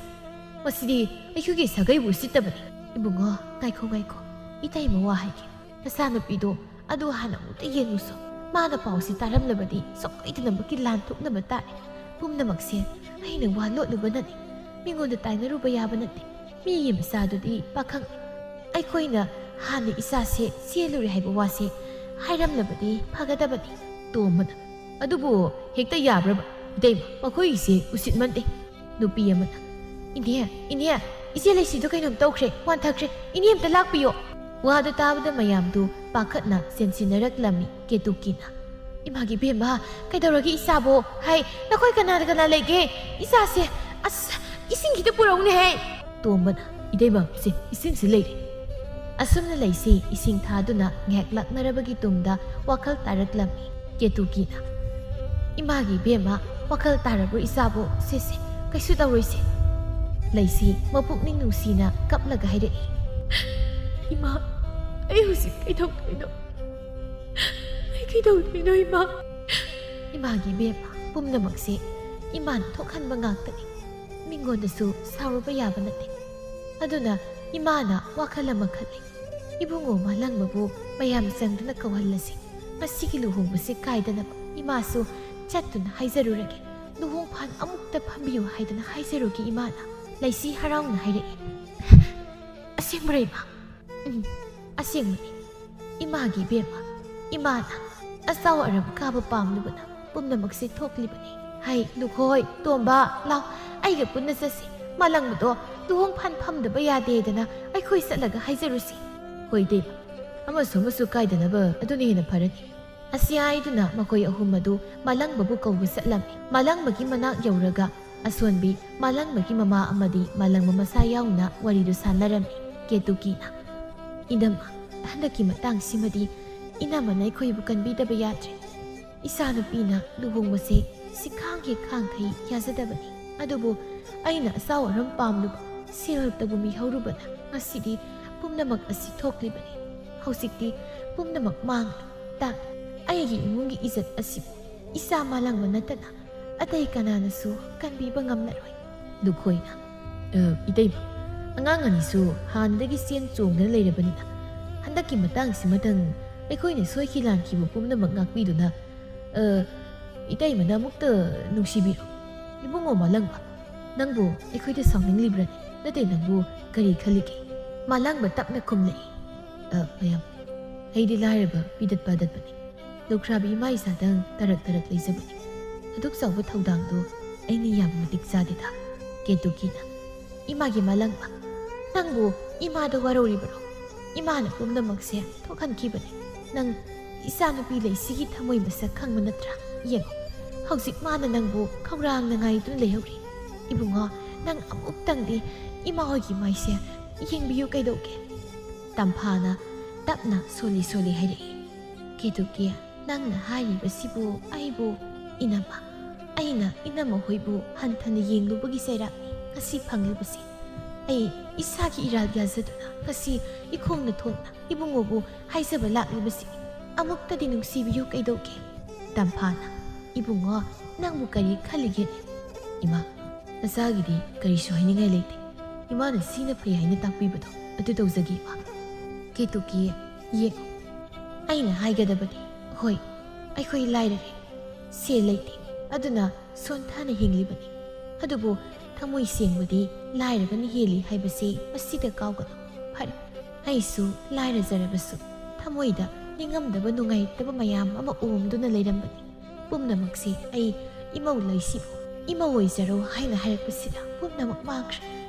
ꯃꯁꯤꯗꯤ ꯑꯩꯈꯣꯏꯒꯤ ꯁꯥꯒꯩꯕꯨ ꯎꯁꯤꯠꯇꯕꯅꯤ꯫ ꯏꯕꯨꯡꯉꯣ, ꯉꯥꯏꯈꯣ, ꯉꯥꯏꯈꯣ꯫ ꯏꯇꯩꯃ ꯋꯥ ꯍꯥꯏꯒꯦ꯫ ꯅꯆꯥꯅꯨꯄꯤꯗꯣ ꯑꯗꯨ ꯍꯥꯟꯅ ꯑꯃꯨꯛꯇ ꯌꯦꯡꯉꯨꯁꯣ꯫ ꯃꯥꯅ ꯄꯥꯎꯁꯤ ꯇꯥꯔꯝꯂꯕꯗꯤ ꯁꯣꯏꯗꯅꯃꯛꯀꯤ ꯂꯥꯟ ꯊꯣꯛꯅꯕ ꯇꯥꯔꯦ꯫ ꯄꯨꯝꯅꯃꯛꯁꯦ ꯑꯩꯅ ꯋꯥ ꯂꯣꯠꯂꯨꯕꯅꯅꯤ꯫ ꯃꯤꯉꯣꯟꯗ ꯇꯥꯏꯅꯔꯨꯕ ꯌꯥꯕ ꯅꯠꯇꯦ꯫ ꯃꯤꯒꯤ ꯃꯆꯥꯗꯨꯗꯤ ꯄꯥꯈꯪ꯫ ꯑꯩꯈꯣꯏꯅ ꯍꯥꯟꯅ ꯏꯆꯥꯁꯦ ꯆꯦꯜꯂꯨꯔꯦ ꯍꯥꯏꯕ ꯋꯥꯁꯦ ꯍꯥꯏꯔꯝꯂꯕꯗꯤ ꯐꯒꯗꯕꯅꯤ꯫ ꯇꯣꯝꯕꯅ, ꯑꯗꯨꯕꯨ ꯍꯦꯛꯇ ꯌꯥꯕ꯭ꯔꯕ? ꯏꯇꯩꯃ, ꯃꯈꯣꯏꯒꯤꯁꯦ ꯎꯁꯤꯠꯃꯟꯗꯦ꯫ ꯅꯨꯄꯤ ꯑꯃꯅ, "ꯏꯅꯦ, ꯏꯅꯦ, ꯏꯆꯦ ꯂꯩꯁꯤꯗꯣ ꯀꯩꯅꯣꯝ ꯇꯧꯈ꯭ꯔꯦ, ꯋꯥꯟꯊꯈ꯭ꯔꯦ, ꯏꯅꯦ ꯑꯝꯇ ꯂꯥꯛꯄꯤꯌꯣ"꯫ ꯋꯥꯗꯨ ꯇꯥꯕꯗ ꯃꯌꯥꯝꯗꯨ ꯄꯥꯈꯠꯅ ꯆꯦꯟꯁꯤꯟꯅꯔꯛꯂꯝꯃꯤ꯫ ꯀꯦꯇꯨꯀꯤꯅ, "ꯏꯃꯥꯒꯤ ꯏꯕꯦꯝꯃ, ꯀꯩꯗꯧꯔꯒꯦ ꯏꯆꯥꯕꯣ? ꯍꯥꯏ, ꯅꯈꯣꯏ ꯀꯅꯥ ꯀꯅꯥ ꯂꯩꯒꯦ? ꯏꯆꯥꯁꯦ, ꯑꯁ, ꯏꯁꯤꯡ ꯈꯤꯇ ꯄꯨꯔꯛꯎꯅꯦ ꯍꯦ"꯫ ꯇꯣꯝꯕꯅ, "ꯏꯇꯩꯃ, ꯁꯦ, ꯏꯁꯤꯡꯁꯤ ꯂꯩꯔꯦ"꯫ ꯑꯁꯨꯝꯅ ꯂꯩꯁꯤ ꯏꯁꯤꯡ ꯊꯥꯗꯨꯅ ꯉꯥꯏꯍꯥꯛ ꯂꯥꯛꯅꯔꯕꯒꯤ ꯇꯨꯡꯗ ꯋꯥꯈꯜ ꯇꯥꯔꯛꯂꯝꯃꯤ꯫ ꯀꯦꯇꯨꯀꯤꯅ, "ꯏꯃꯥꯒꯤ ꯏꯕꯦꯝꯃ, ꯋꯥꯈꯜ ꯇꯥꯔꯕ꯭ꯔꯣ ꯏꯆꯥꯕꯨ? ꯁꯦ, ꯁꯦ, ꯀꯩꯁꯨ ꯇꯧꯔꯣꯏꯁꯦ"꯫ ꯂꯩꯁꯤ ꯃꯄꯨꯛꯅꯤꯡ ꯅꯨꯡꯁꯤꯅ ꯀꯞꯂꯒ ꯍꯥꯏꯔꯛꯏ, "ꯏꯃꯥ, ꯑꯩ ꯍꯧꯖꯤꯛ ꯀꯩꯗꯧꯗꯣꯏꯅꯣ? ꯑꯩ ꯀꯩꯗꯧꯗꯣꯏꯅꯣ ꯏꯃꯥ?" ꯏꯃꯥꯒꯤ ꯏꯕꯦꯝꯃ, ꯄꯨꯝꯅꯃꯛꯁꯦ ꯏꯃꯥꯅ ꯊꯣꯛꯍꯟꯕ ꯉꯥꯛꯇꯅꯤ꯫ ꯃꯤꯉꯣꯟꯗꯁꯨ ꯁꯥꯎꯔꯨꯕ ꯌꯥꯕ ꯅꯠꯇꯦ꯫ ꯑꯗꯨꯅ ꯏꯃꯥꯅ ꯋꯥꯈꯜ ꯑꯃ ꯈꯜꯂꯤ꯫ ꯏꯕꯨꯡꯉꯣ ꯃꯥꯂꯪꯕꯕꯨ ꯃꯌꯥꯝ ꯆꯪꯗꯨꯅ ꯀꯧꯍꯜꯂꯁꯤ꯫ ꯃꯁꯤꯒꯤ ꯂꯨꯍꯣꯡꯕꯁꯤ ꯀꯥꯏꯗꯅꯕ ꯏꯃꯥꯁꯨ ꯆꯠꯇꯨꯅ ꯍꯥꯏꯖꯔꯨꯔꯒꯦ꯫ ꯂꯨꯍꯣꯡꯐꯥꯟ ꯑꯃꯨꯛꯇ ꯐꯝꯕꯤꯌꯨ ꯍꯥꯏꯗꯅ ꯍꯥꯏꯖꯔꯨꯒꯦ ꯏꯃꯥꯅ꯫ ꯂꯩꯁꯤ ꯍꯔꯥꯎꯅ ꯍꯥꯏꯔꯛꯏ, "ꯑꯁꯦꯡꯕꯔ ꯏꯃꯥ?" "ꯎꯝ, ꯑꯁꯦꯡꯕꯅꯤ꯫ ꯏꯃꯥꯒꯤ ꯏꯕꯦꯝꯃ, ꯏꯃꯥꯅ ꯑꯆꯥꯎ ꯑꯔꯝ ꯀꯥꯕ ꯄꯥꯝꯂꯨꯕꯅ ꯄꯨꯝꯅꯃꯛꯁꯦ ꯊꯣꯛꯂꯤꯕꯅꯤ꯫ ꯍꯩ, ꯂꯨꯈꯣꯏ, ꯇꯣꯝꯕ, ꯂꯥꯎ, ꯑꯩꯒ ꯄꯨꯟꯅ ꯆꯠꯁꯤ꯫ ꯃꯥꯂꯪꯕꯗꯣ ꯂꯨꯍꯣꯡꯐꯥꯟ ꯐꯝꯗꯕ ꯌꯥꯗꯦꯗꯅ ꯑꯩꯈꯣꯏ ꯆꯠꯂꯒ ꯍꯥꯏꯖꯔꯨꯁꯤ"꯫ "ꯍꯣꯏ ꯏꯇꯩꯃ, ꯑꯃꯁꯨ ꯑꯃꯁꯨ ꯀꯥꯏꯗꯅꯕ ꯑꯗꯨꯅ ꯍꯦꯟꯅ ꯐꯔꯅꯤ"꯫ ꯑꯁꯤ ꯍꯥꯏꯗꯨꯅ ꯃꯈꯣꯏ ꯑꯍꯨꯝ ꯑꯗꯨ ꯃꯥꯂꯪꯕꯕꯨ ꯀꯧꯕ ꯆꯠꯂꯝꯃꯤ꯫ ꯃꯥꯂꯪꯕꯒꯤ ꯃꯅꯥꯛ ꯌꯧꯔꯒ ꯑꯁꯣꯟꯕꯤ ꯃꯥꯂꯪꯕꯒꯤ ꯃꯃꯥ ꯑꯃꯗꯤ ꯃꯥꯂꯪꯕ ꯃꯁꯥ ꯌꯥꯎꯅ ꯋꯥꯔꯤꯗꯨ ꯁꯥꯟꯅꯔꯝꯃꯤ꯫ ꯀꯦꯇꯨꯀꯤꯅ, "ꯏꯅꯝꯃ, ꯍꯟꯗꯛꯀꯤ ꯃꯇꯥꯡꯁꯤꯃꯗꯤ ꯏꯅꯝꯃꯅ ꯑꯩꯈꯣꯏꯕꯨ ꯀꯟꯕꯤꯗꯕ ꯌꯥꯗ꯭ꯔꯦ꯫ ꯏꯆꯥꯅꯨꯄꯤꯅ ꯂꯨꯍꯣꯡꯕꯁꯦ ꯁꯤꯈꯥꯡꯒꯤ ꯈꯥꯡꯈꯩ ꯌꯥꯖꯗꯕꯅꯤ꯫ ꯑꯗꯨꯕꯨ ꯑꯩꯅ ꯑꯆꯥꯎ ꯑꯔꯝ ꯄꯥꯝꯂꯨꯕ, ꯁꯦꯜꯇꯕꯨ ꯃꯤꯍꯧꯔꯨꯕꯅ ꯉꯁꯤꯗꯤ ꯄꯨꯝꯅꯃꯛ ꯑꯁꯤ ꯊꯣꯛꯂꯤꯕꯅꯤ꯫ ꯍꯧꯖꯤꯛꯇꯤ ꯄꯨꯝꯅꯃꯛ ꯃꯥꯡꯂꯦ꯫ ꯇꯥꯛ, ꯑꯩꯒꯤ ꯏꯃꯨꯡꯒꯤ ꯏꯖꯠ ꯑꯁꯤꯕꯨ ꯏꯆꯥ ꯃꯥꯂꯪꯕ ꯅꯠꯇꯅ ꯑꯇꯩ ꯀꯅꯥꯅꯁꯨ ꯀꯟꯕꯤꯕ ꯉꯝꯂꯔꯣꯏ꯫ ꯂꯨꯈꯣꯏꯅ, "ꯑ, ꯏꯇꯩꯃ, ꯑꯉꯥꯡ ꯑꯅꯤꯁꯨ ꯍꯥꯟꯅꯗꯒꯤ ꯆꯦꯟ ꯆꯣꯡꯗꯅ ꯂꯩꯔꯕꯅꯤꯅ ꯍꯟꯗꯛꯀꯤ ꯃꯇꯥꯡꯁꯤꯃꯇꯪ ꯑꯩꯈꯣꯏꯅ ꯁꯣꯏꯈꯤ ꯂꯥꯟꯈꯤꯕ ꯄꯨꯝꯅꯃꯛ ꯉꯥꯛꯄꯤꯗꯨꯅ, ꯑ, ꯏꯇꯩꯃꯅ ꯑꯃꯨꯛꯇ ꯅꯨꯡꯁꯤꯕꯤꯔꯣ꯫ ꯏꯕꯨꯡꯉꯣ ꯃꯥꯂꯪꯕ, ꯅꯪꯕꯨ ꯑꯩꯈꯣꯏꯗ ꯁꯥꯎꯅꯤꯡꯂꯤꯕ꯭ꯔꯅꯦ? ꯅꯠꯇꯦ, ꯅꯪꯕꯨ ꯀꯔꯤ ꯈꯜꯂꯤꯒꯦ?" ꯃꯥꯂꯪꯕ ꯇꯞꯅ ꯈꯨꯝꯂꯛꯏ, "ꯑ, ꯃꯌꯥꯝ, ꯑꯩꯗꯤ ꯂꯥꯏꯔꯕ ꯄꯤꯗꯠ ꯄꯥꯗꯠꯄꯅꯤ꯫ ꯂꯨꯈ꯭ꯔꯥꯕꯤ ꯏꯃꯥ ꯏꯆꯥꯗꯪ ꯇꯔꯛ ꯇꯔꯛ ꯂꯩꯖꯕꯅꯤ꯫ ꯑꯗꯨꯛ ꯆꯥꯎꯕ ꯊꯧꯗꯥꯡꯗꯣ ꯑꯩꯅ ꯌꯥꯝ ꯃꯇꯤꯛ ꯆꯥꯗꯦꯗ꯫" ꯀꯦꯇꯨꯀꯤꯅ, "ꯏꯃꯥꯒꯤ ꯃꯥꯂꯪꯕ, ꯅꯪꯕꯨ ꯏꯃꯥꯗ ꯋꯥꯔꯧꯔꯤꯕꯔꯣ? ꯏꯃꯥꯅ ꯄꯨꯝꯅꯃꯛꯁꯦ ꯊꯣꯛꯍꯟꯈꯤꯕꯅꯤ꯫ ꯅꯪ ꯏꯆꯥꯅꯨꯄꯤ ꯂꯩꯁꯤꯒꯤ ꯊꯃꯣꯏ ꯃꯁꯛ ꯈꯪꯕ ꯅꯠꯇ꯭ꯔꯥ? ꯌꯦꯡꯉꯣ, ꯍꯧꯖꯤꯛ ꯃꯥꯅ ꯅꯪꯕꯨ ꯈꯧꯔꯥꯡꯅ ꯉꯥꯏꯗꯨꯅ ꯂꯩꯍꯧꯔꯤ꯫ ꯏꯕꯨꯡꯉꯣ, ꯅꯪ ꯑꯃꯨꯛꯇꯪꯗꯤ ꯏꯃꯥ ꯍꯣꯏꯒꯤ ꯃꯥꯏꯁꯦ ꯌꯦꯡꯕꯤꯌꯨ ꯀꯩꯗꯧꯒꯦ?" ꯇꯝꯐꯥꯅ ꯇꯞꯅ ꯁꯣꯜꯂꯤ ꯁꯣꯜꯂꯤ ꯍꯥꯏꯔꯛꯏ, "ꯀꯦꯇꯨꯀꯤ, ꯅꯪꯅ ꯍꯥꯏꯔꯤꯕꯁꯤꯕꯨ ꯑꯩꯕꯨ ꯏꯅꯝꯃ, ꯑꯩꯅ ꯏꯅꯝꯃ ꯍꯣꯏꯕꯨ ꯍꯟꯊꯅ ꯌꯦꯡꯂꯨꯕꯒꯤ ꯆꯩꯔꯥꯛꯅꯤ ꯉꯁꯤ ꯐꯪꯂꯤꯕꯁꯤ꯫ ꯑꯩ ꯏꯁꯥꯒꯤ ꯏꯔꯥꯜ ꯌꯥꯖꯗꯨꯅ ꯉꯁꯤ ꯏꯈꯣꯡꯅ ꯊꯣꯡꯅ ꯏꯕꯨꯡꯉꯣꯕꯨ ꯍꯥꯏꯖꯕ ꯂꯥꯛꯂꯤꯕꯁꯤ꯫ ꯑꯃꯨꯛꯇꯗꯤ ꯅꯨꯡꯁꯤꯕꯤꯌꯨ ꯀꯩꯗꯧꯒꯦ?" ꯇꯝꯐꯥꯅ, "ꯏꯕꯨꯡꯉꯣ, ꯅꯪꯕꯨ ꯀꯔꯤ ꯈꯜꯂꯤꯒꯦꯅꯦ?" "ꯏꯃꯥ, ꯅꯆꯥꯒꯤꯗꯤ ꯀꯔꯤꯁꯨ ꯍꯥꯏꯅꯤꯡꯉꯥꯏ ꯂꯩꯇꯦ꯫ ꯏꯃꯥꯅ ꯁꯤꯅ ꯐꯩ ꯍꯥꯏꯅ ꯇꯥꯛꯄꯤꯕꯗꯣ ꯑꯗꯨ ꯇꯧꯖꯒꯦ, ꯏꯃꯥ꯫" ꯀꯦꯇꯨꯀꯤ, "ꯌꯦꯡꯉꯨ, ꯑꯩꯅ ꯍꯥꯏꯒꯗꯕꯗꯤ, ꯍꯣꯏ, ꯑꯩꯈꯣꯏ ꯂꯥꯏꯔꯔꯦ, ꯁꯦꯜ ꯂꯩꯇꯦ, ꯑꯗꯨꯅ ꯁꯣꯟꯊꯅ ꯍꯤꯡꯂꯤꯕꯅꯤ꯫ ꯑꯗꯨꯕꯨ ꯊꯃꯣꯏ ꯁꯦꯡꯕꯗꯤ ꯂꯥꯏꯔꯕꯅ ꯍꯦꯜꯂꯤ ꯍꯥꯏꯕꯁꯤ ꯃꯁꯤꯗ ꯀꯥꯎꯒꯅꯨ꯫ ꯐꯔꯦ, ꯑꯩꯁꯨ ꯂꯥꯏꯔꯖꯔꯕꯁꯨ ꯊꯃꯣꯏꯗ ꯅꯤꯡꯉꯝꯗꯕ ꯅꯨꯡꯉꯥꯏꯇꯕ ꯃꯌꯥꯝ ꯑꯃ ꯑꯣꯝꯗꯨꯅ ꯂꯩꯔꯝꯕꯅꯤ꯫ ꯄꯨꯝꯅꯃꯛꯁꯤ ꯑꯩ ꯏꯃꯧ ꯂꯩꯁꯤꯕꯨ ꯏꯃꯧ ꯑꯣꯏꯖꯔꯣ ꯍꯥꯏꯅ ꯍꯥꯏꯔꯛꯄꯁꯤꯗ ꯄꯨꯝꯅꯃꯛ ꯃꯥꯡꯈ꯭ꯔꯦ꯫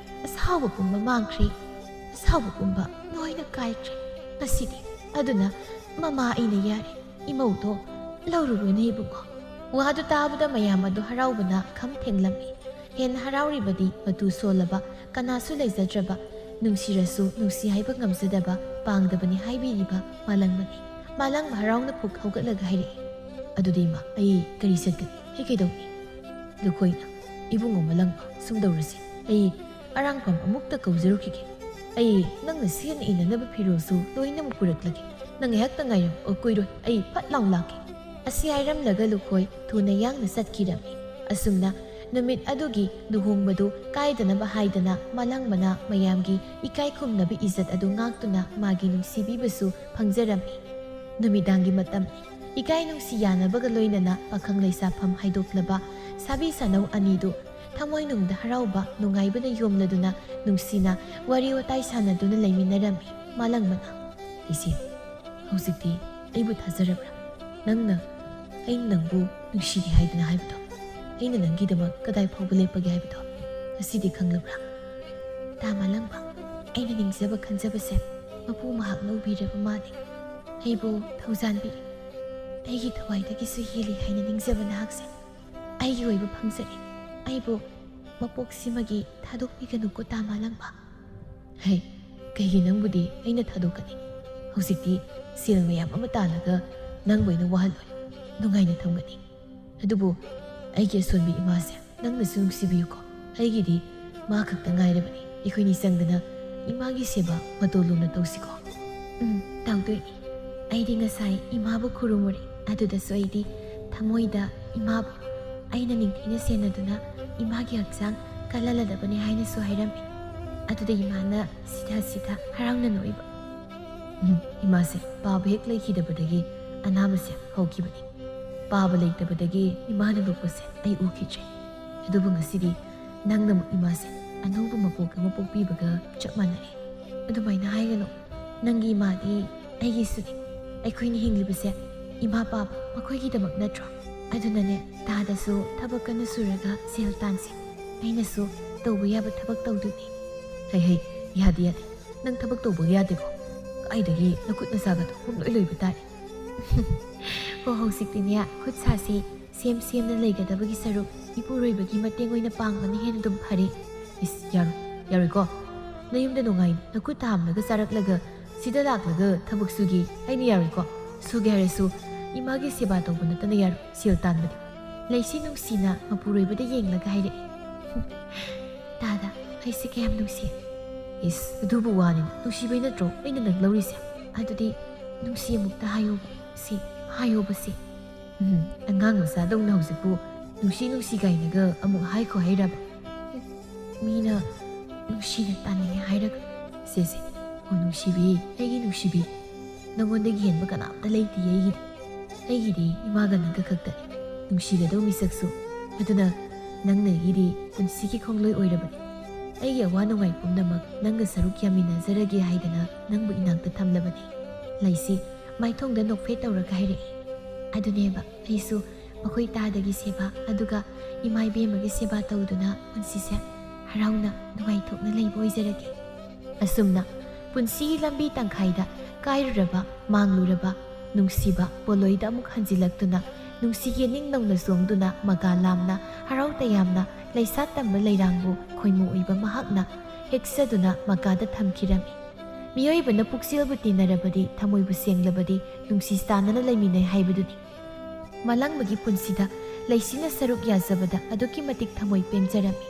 ꯑꯁꯥꯎꯕ ꯄꯨꯝꯕ ꯃꯥꯡꯈ꯭ꯔꯦ꯫ ꯑꯁꯥꯎꯕ ꯄꯨꯝꯕ ꯂꯣꯏꯅ ꯀꯥꯏꯈ꯭ꯔꯦ ꯉꯁꯤꯗꯤ꯫ ꯑꯗꯨꯅ ꯃꯃꯥ ꯑꯩꯅ ꯌꯥꯔꯦ, ꯏꯃꯧꯗꯣ ꯂꯧꯔꯨꯔꯣꯅꯦ ꯏꯕꯨꯡꯉꯣ꯫" ꯋꯥꯗꯨ ꯇꯥꯕꯗ ꯃꯌꯥꯝ ꯑꯗꯨ ꯍꯔꯥꯎꯕꯅ ꯈꯝ ꯊꯦꯡꯂꯝꯃꯤ꯫ ꯍꯦꯟꯅ ꯍꯔꯥꯎꯔꯤꯕꯗꯤ ꯃꯇꯨ ꯁꯣꯜꯂꯕ, ꯀꯅꯥꯁꯨ ꯂꯩꯖꯗ꯭ꯔꯕ, ꯅꯨꯡꯁꯤꯔꯁꯨ ꯅꯨꯡꯁꯤ ꯍꯥꯏꯕ ꯉꯝꯖꯗꯕ ꯄꯥꯡꯗꯕꯅꯤ ꯍꯥꯏꯕꯤꯔꯤꯕ ꯃꯥꯂꯪꯕꯅꯤ꯫ ꯃꯥꯂꯪꯕ ꯍꯔꯥꯎꯅ ꯄꯨꯛ ꯍꯧꯒꯠꯂꯒ ꯍꯥꯏꯔꯛꯏ, "ꯑꯗꯨꯗꯤ ꯏꯃꯥ, ꯑꯩ ꯀꯔꯤ ꯆꯠꯀꯅꯤ? ꯑꯩ ꯀꯩꯗꯧꯅꯤ?" ꯂꯨꯈꯣꯏꯅ, "ꯏꯕꯨꯡꯉꯣ ꯃꯥꯂꯪꯕ, ꯁꯨꯝ ꯇꯧꯔꯁꯤ꯫ ꯑꯩ ꯑꯔꯥꯡꯐꯝ ꯑꯃꯨꯛꯇ ꯀꯧꯖꯔꯨꯈꯤꯒꯦ꯫" "ꯑꯩ ꯅꯪꯅ ꯁꯦꯠꯅ ꯏꯅꯅꯕ ꯐꯤꯔꯣꯜꯁꯨ ꯂꯣꯏꯅꯃꯛ ꯄꯨꯔꯛꯂꯒꯦ꯫ ꯅꯪ ꯉꯥꯏꯍꯥꯛꯇ ꯉꯥꯏꯔꯝ, ꯑꯣ, ꯀꯨꯏꯔꯣꯏ, ꯑꯩ ꯐꯠ ꯂꯥꯎ ꯂꯥꯛꯀꯦ"꯫ ꯑꯁꯤ ꯍꯥꯏꯔꯝꯂꯒ ꯂꯨꯈꯣꯏ ꯊꯨꯅ ꯌꯥꯡꯅ ꯆꯠꯈꯤꯔꯝꯃꯤ꯫ ꯑꯁꯨꯝꯅ ꯅꯨꯃꯤꯠ ꯑꯗꯨꯒꯤ ꯂꯨꯍꯣꯡꯕꯗꯨ ꯀꯥꯏꯗꯅꯕ ꯍꯥꯏꯗꯅ ꯃꯥꯂꯪꯕꯅ ꯃꯌꯥꯝꯒꯤ ꯏꯀꯥꯏ ꯈꯨꯝꯅꯕ ꯏꯖꯠ ꯑꯗꯨ ꯉꯥꯛꯇꯨꯅ ꯃꯥꯒꯤ ꯅꯨꯡꯁꯤꯕꯤꯕꯁꯨ ꯐꯪꯖꯔꯝꯃꯤ꯫ ꯅꯨꯃꯤꯗꯥꯡꯒꯤ ꯃꯇꯝ, ꯏꯀꯥꯏ ꯅꯨꯡꯁꯤ ꯌꯥꯅꯕꯒ ꯂꯣꯏꯅꯅ ꯄꯥꯈꯪ ꯂꯩꯁꯥꯐꯝ ꯍꯥꯏꯗꯣꯛꯂꯕ ꯁꯥꯕꯤ ꯁꯥꯅꯧ ꯑꯅꯤꯗꯨ ꯊꯃꯣꯏꯅꯨꯡꯗ ꯍꯔꯥꯎꯕ ꯅꯨꯡꯉꯥꯏꯕꯅ ꯌꯣꯝꯂꯗꯨꯅ ꯅꯨꯡꯁꯤꯅ ꯋꯥꯔꯤ ꯋꯥꯇꯥꯏ ꯁꯥꯟꯅꯗꯨꯅ ꯂꯩꯃꯤꯟꯅꯔꯝꯃꯤ꯫ ꯃꯥꯂꯪꯕꯅ, "ꯏꯆꯦ, ꯍꯧꯖꯤꯛꯇꯤ ꯑꯩꯕꯨ ꯊꯥꯖꯔꯕ꯭ꯔꯥ? ꯅꯪꯅ ꯑꯩꯅ ꯅꯪꯕꯨ ꯅꯨꯡꯁꯤꯗꯦ ꯍꯥꯏꯗꯅ ꯍꯥꯏꯕꯗꯣ, ꯑꯩꯅ ꯅꯪꯒꯤꯗꯃꯛ ꯀꯗꯥꯏ ꯐꯥꯎꯕ ꯂꯦꯞꯄꯒꯦ ꯍꯥꯏꯕꯗꯣ ꯉꯁꯤꯗꯤ ꯈꯪꯂꯕ꯭ꯔꯥ?" "ꯇꯥ ꯃꯥꯂꯪꯕ, ꯑꯩꯅ ꯅꯤꯡꯖꯕ ꯈꯟꯖꯕꯁꯦ ꯃꯄꯨ ꯃꯍꯥꯛꯅ ꯎꯕꯤꯔꯕ ꯃꯥꯜꯂꯦ꯫ ꯑꯩꯕꯨ ꯊꯧꯖꯥꯟꯕꯤꯔꯦ꯫ ꯑꯩꯒꯤ ꯊꯋꯥꯏꯗꯒꯤꯁꯨ ꯍꯦꯜꯂꯤ ꯍꯥꯏꯅ ꯅꯤꯡꯖꯕ ꯅꯍꯥꯛꯁꯦ ꯑꯩꯒꯤ ꯑꯣꯏꯕ ꯐꯪꯖꯔꯦ꯫ ꯑꯩꯕꯨ ꯃꯄꯣꯛꯁꯤꯃꯒꯤ ꯊꯥꯗꯣꯛꯄꯤꯒꯅꯨꯀꯣ, ꯇꯥ ꯃꯥꯂꯪꯕ"꯫ "ꯍꯩ, ꯀꯩꯒꯤ ꯅꯪꯕꯨꯗꯤ ꯑꯩꯅ ꯊꯥꯗꯣꯛꯀꯅꯤ? ꯍꯧꯖꯤꯛꯇꯤ ꯁꯦꯜ ꯃꯌꯥꯝ ꯑꯃ ꯇꯥꯜꯂꯒ ꯅꯪꯕꯨ ꯑꯩꯅ ꯋꯥꯍꯜꯂꯣꯏ, ꯅꯨꯡꯉꯥꯏꯅ ꯊꯝꯒꯅꯤ꯫ ꯑꯗꯨꯕꯨ ꯑꯩꯒꯤ ꯑꯁꯣꯟꯕꯤ ꯏꯃꯥꯁꯦ ꯅꯪꯅꯁꯨ ꯅꯨꯡꯁꯤꯕꯤꯌꯨꯀꯣ꯫ ꯑꯩꯒꯤꯗꯤ ꯃꯥ ꯈꯛꯇ ꯉꯥꯏꯔꯕꯅꯤ꯫ ꯑꯩꯈꯣꯏꯅꯤ ꯆꯪꯗꯅ ꯏꯃꯥꯒꯤ ꯁꯦꯕꯥ ꯃꯇꯣꯜ ꯂꯣꯝꯅ ꯇꯧꯁꯤꯀꯣ"꯫ "ꯎꯝ, ꯇꯧꯗꯣꯏꯅꯤ꯫ ꯑꯩꯗꯤ ꯉꯁꯥꯏ ꯏꯃꯥꯕꯨ ꯈꯨꯔꯨꯝꯃꯨꯔꯦ꯫ ꯑꯗꯨꯗꯁꯨ ꯑꯩꯗꯤ ꯊꯃꯣꯏꯗ ꯏꯃꯥꯕꯨ ꯑꯩꯅ ꯅꯤꯡꯊꯤꯅ ꯁꯦꯟꯅꯗꯨꯅ ꯏꯃꯥꯒꯤ ꯍꯛꯆꯥꯡ ꯀꯜꯍꯜꯂꯗꯕꯅꯤ ꯍꯥꯏꯅꯁꯨ ꯍꯥꯏꯔꯝꯃꯤ꯫ ꯑꯗꯨꯗ ꯏꯃꯥꯅ ꯁꯤꯊ ꯁꯤꯊ ꯍꯔꯥꯎꯅ ꯅꯣꯛꯏꯕ"꯫ "ꯎꯝ, ꯏꯃꯥꯁꯦ ꯄꯥꯕ ꯍꯦꯛ ꯂꯩꯈꯤꯗꯕꯗꯒꯤ ꯑꯅꯥꯕꯁꯦ ꯍꯧꯈꯤꯕꯅꯤ꯫ ꯄꯥꯕ ꯂꯩꯇꯕꯗꯒꯤ ꯏꯃꯥꯅ ꯅꯣꯛꯄꯁꯦ ꯑꯩ ꯎꯈꯤꯗ꯭ꯔꯦ꯫ ꯑꯗꯨꯕꯨ ꯉꯁꯤꯗꯤ ꯅꯪꯅ ꯑꯃꯨꯛ ꯏꯃꯥꯁꯦ ꯑꯅꯧꯕ ꯃꯄꯣꯛ ꯑꯃ ꯄꯣꯛꯄꯤꯕꯒ ꯆꯞ ꯃꯥꯟꯅꯔꯦ꯫ ꯑꯗꯨꯃꯥꯏꯅ ꯍꯥꯏꯒꯅꯨ꯫ ꯅꯪꯒꯤ ꯏꯃꯥꯗꯤ ꯑꯩꯒꯤꯁꯨꯅꯤ꯫ ꯑꯩꯈꯣꯏꯅ ꯍꯤꯡꯂꯤꯕꯁꯦ ꯏꯃꯥ ꯄꯥꯕ ꯃꯈꯣꯏꯒꯤꯗꯃꯛ ꯅꯠꯇ꯭ꯔꯣ? ꯑꯗꯨꯅꯅꯦ, ꯇꯥꯗꯁꯨ ꯊꯕꯛ ꯀꯟꯅ ꯁꯨꯔꯒ ꯁꯦꯜ ꯇꯥꯟꯁꯤ꯫ ꯑꯩꯅꯁꯨ ꯇꯧꯕ ꯌꯥꯕ ꯊꯕꯛ ꯇꯧꯗꯣꯏꯅꯤ"꯫ "ꯍꯩ ꯍꯩ, ꯌꯥꯗꯦ ꯌꯥꯗꯦ꯫ ꯅꯪ ꯊꯕꯛ ꯇꯧꯕꯒ ꯌꯥꯗꯦꯀꯣ꯫ ꯀꯥꯏꯗꯒꯤ ꯅꯈꯨꯠ ꯅꯁꯥꯒꯗꯣ ꯄꯨꯝꯂꯣꯏ ꯂꯣꯏꯕ ꯇꯥꯔꯦ"꯫ "ꯍꯣ, ꯍꯧꯖꯤꯛꯇꯤꯅꯦ, ꯈꯨꯠ ꯁꯥꯁꯦ ꯁꯦꯝ ꯁꯦꯝꯅ ꯂꯩꯒꯗꯕꯒꯤ ꯁꯔꯨꯛ ꯏꯄꯨꯔꯣꯏꯕꯒꯤ ꯃꯇꯦꯡ ꯑꯣꯏꯅ ꯄꯥꯡꯕꯅ ꯍꯦꯟꯅ ꯑꯗꯨꯝ ꯐꯔꯦ"꯫ "ꯏꯁ, ꯌꯥꯔꯣꯏ, ꯌꯥꯔꯣꯏꯀꯣ꯫ ꯅꯌꯨꯝꯗ ꯅꯨꯡꯉꯥꯏꯅ ꯅꯈꯨꯠ ꯊꯥꯝꯂꯒ ꯆꯥꯔꯛꯂꯒ ꯁꯤꯗ ꯂꯥꯛꯂꯒ ꯊꯕꯛ ꯁꯨꯒꯦ ꯍꯥꯏꯅ ꯌꯥꯔꯣꯏꯀꯣ꯫ ꯁꯨꯒꯦ ꯍꯥꯏꯔꯁꯨ ꯏꯃꯥꯒꯤ ꯁꯦꯕꯥ ꯇꯧꯕ ꯅꯠꯇꯅ ꯌꯥꯔꯣꯏ, ꯁꯦꯜ ꯇꯥꯟꯕꯗꯤ"꯫ ꯂꯩꯁꯤ ꯅꯨꯡꯁꯤꯅ ꯃꯄꯨꯔꯣꯏꯕꯗ ꯌꯦꯡꯂꯒ ꯍꯥꯏꯔꯛꯏ꯫ "ꯇꯥꯗ, ꯑꯩꯁꯦ ꯀꯌꯥꯝ ꯅꯨꯡꯁꯤ"꯫ ꯏꯁ, ꯑꯗꯨꯕꯨ ꯋꯥꯅꯤ, ꯅꯨꯡꯁꯤꯕꯩ ꯅꯠꯇ꯭ꯔꯣ ꯑꯩꯅ ꯅꯪ ꯂꯧꯔꯤꯁꯦ? ꯑꯗꯨꯗꯤ ꯅꯨꯡꯁꯤ ꯑꯃꯨꯛꯇ ꯍꯥꯏꯌꯣꯕ, ꯁꯤ, ꯍꯥꯏꯌꯣꯕ ꯁꯤ꯫ ꯎꯝ, ꯑꯉꯥꯡ ꯃꯆꯥꯗꯧꯅ ꯍꯧꯖꯤꯛꯄꯨ ꯅꯨꯡꯁꯤ ꯅꯨꯡꯁꯤ ꯀꯥꯏꯅꯒ ꯑꯃꯨꯛ ꯍꯥꯏꯈꯣ ꯍꯥꯏꯔꯕ? ꯎꯝ, ꯃꯤꯅ ꯅꯨꯡꯁꯤꯅ ꯇꯥꯅꯤꯡꯉꯦ ꯍꯥꯏꯔꯒ꯫ ꯁꯦ, ꯁꯦ, ꯑꯣ ꯅꯨꯡꯁꯤꯕꯤ, ꯑꯩꯒꯤ ꯅꯨꯡꯁꯤꯕꯤ, ꯅꯉꯣꯟꯗꯒꯤ ꯍꯦꯟꯕ ꯀꯅꯥꯝꯇ ꯂꯩꯇꯦ ꯑꯩꯒꯤꯗꯤ꯫ ꯑꯩꯒꯤꯗꯤ ꯏꯃꯥꯒ ꯅꯪꯒ ꯈꯛꯇꯅꯤ ꯅꯨꯡꯁꯤꯒꯗꯧ ꯃꯤꯁꯛꯁꯨ꯫ ꯑꯗꯨꯅ ꯅꯪꯅ ꯑꯩꯒꯤꯗꯤ ꯄꯨꯟꯁꯤꯒꯤ ꯈꯣꯡꯂꯣꯏ ꯑꯣꯏꯔꯕꯅꯤ꯫ ꯑꯩꯒꯤ ꯑꯋꯥ ꯅꯨꯡꯉꯥꯏ ꯄꯨꯝꯅꯃꯛ ꯅꯪꯒ ꯁꯔꯨꯛ ꯌꯥꯃꯤꯟꯅꯖꯔꯒꯦ ꯍꯥꯏꯗꯅ ꯅꯪꯕꯨ ꯏꯅꯥꯛꯇ ꯊꯝꯂꯕꯅꯤ꯫ ꯂꯩꯁꯤ ꯃꯥꯏꯊꯣꯡꯗ ꯅꯣꯛꯐꯦꯠ ꯇꯧꯔꯒ ꯍꯥꯏꯔꯛꯏ꯫ ꯑꯗꯨꯅꯦꯕ, ꯑꯩꯁꯨ ꯃꯈꯣꯏ ꯇꯥꯗꯒꯤ ꯁꯦꯕꯥ, ꯑꯗꯨꯒ ꯏꯃꯥ ꯏꯕꯦꯝꯃꯒꯤ ꯁꯦꯕꯥ ꯇꯧꯗꯨꯅ ꯄꯨꯟꯁꯤꯁꯦ ꯍꯔꯥꯎꯅ ꯅꯨꯡꯉꯥꯏꯊꯣꯛꯅ ꯂꯩꯕ ꯑꯣꯏꯖꯔꯒꯦ꯫ ꯑꯁꯨꯝꯅ ꯄꯨꯟꯁꯤꯒꯤ ꯂꯝꯕꯤ ꯇꯪꯈꯥꯏꯗ ꯀꯥꯏꯔꯨꯔꯕ, ꯃꯥꯡꯂꯨꯔꯕ ꯅꯨꯡꯁꯤꯕ ꯄꯣꯂꯣꯏꯗ ꯑꯃꯨꯛ ꯍꯟꯖꯤꯜꯂꯛꯇꯨꯅ, ꯅꯨꯡꯁꯤꯒꯤ ꯅꯤꯡ ꯅꯧꯅ ꯆꯣꯡꯗꯨꯅ, ꯃꯀꯥ ꯂꯥꯝꯅ, ꯍꯔꯥꯎ ꯇꯌꯥꯝꯅ ꯂꯩꯁꯥ ꯇꯝꯕ ꯂꯩꯔꯥꯡꯕꯨ ꯈꯣꯏꯃꯨ ꯑꯣꯏꯕ ꯃꯍꯥꯛꯅ ꯍꯦꯛꯆꯗꯨꯅ ꯃꯀꯥꯗ ꯊꯝꯈꯤꯔꯝꯃꯤ꯫ ꯃꯤꯑꯣꯏꯕꯅ ꯄꯨꯛꯆꯦꯜꯕꯨ ꯇꯤꯟꯅꯔꯕꯗꯤ, ꯊꯃꯣꯏꯕꯨ ꯁꯦꯡꯂꯕꯗꯤ, ꯅꯨꯡꯁꯤ ꯆꯥꯟꯅꯅ ꯂꯩꯃꯤꯟꯅꯩ ꯍꯥꯏꯕꯗꯨꯅꯤ꯫ ꯃꯥꯂꯪꯕꯒꯤ ꯄꯨꯟꯁꯤꯗ ꯂꯩꯁꯤꯅ ꯁꯔꯨꯛ ꯌꯥꯖꯕꯗ ꯑꯗꯨꯛꯀꯤ ꯃꯇꯤꯛ ꯊꯃꯣꯏ ꯄꯦꯟꯖꯔꯝꯃꯤ꯫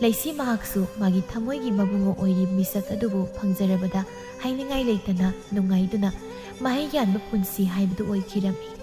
ꯂꯩꯁꯤ ꯃꯍꯥꯛꯁꯨ ꯃꯥꯒꯤ ꯊꯃꯣꯏꯒꯤ ꯃꯕꯨꯡꯉꯣ ꯑꯣꯏꯔꯤꯕ ꯃꯤꯁꯛ ꯑꯗꯨꯕꯨ ꯐꯪꯖꯔꯕꯗ ꯍꯥꯏꯅꯤꯡꯉꯥꯏ ꯂꯩꯇꯅ ꯅꯨꯡꯉꯥꯏꯗꯨꯅ ꯃꯍꯩ ꯌꯥꯟꯕ ꯄꯨꯟꯁꯤ ꯍꯥꯏꯕꯗꯨ ꯑꯣꯏꯈꯤꯔꯝꯃꯤ꯫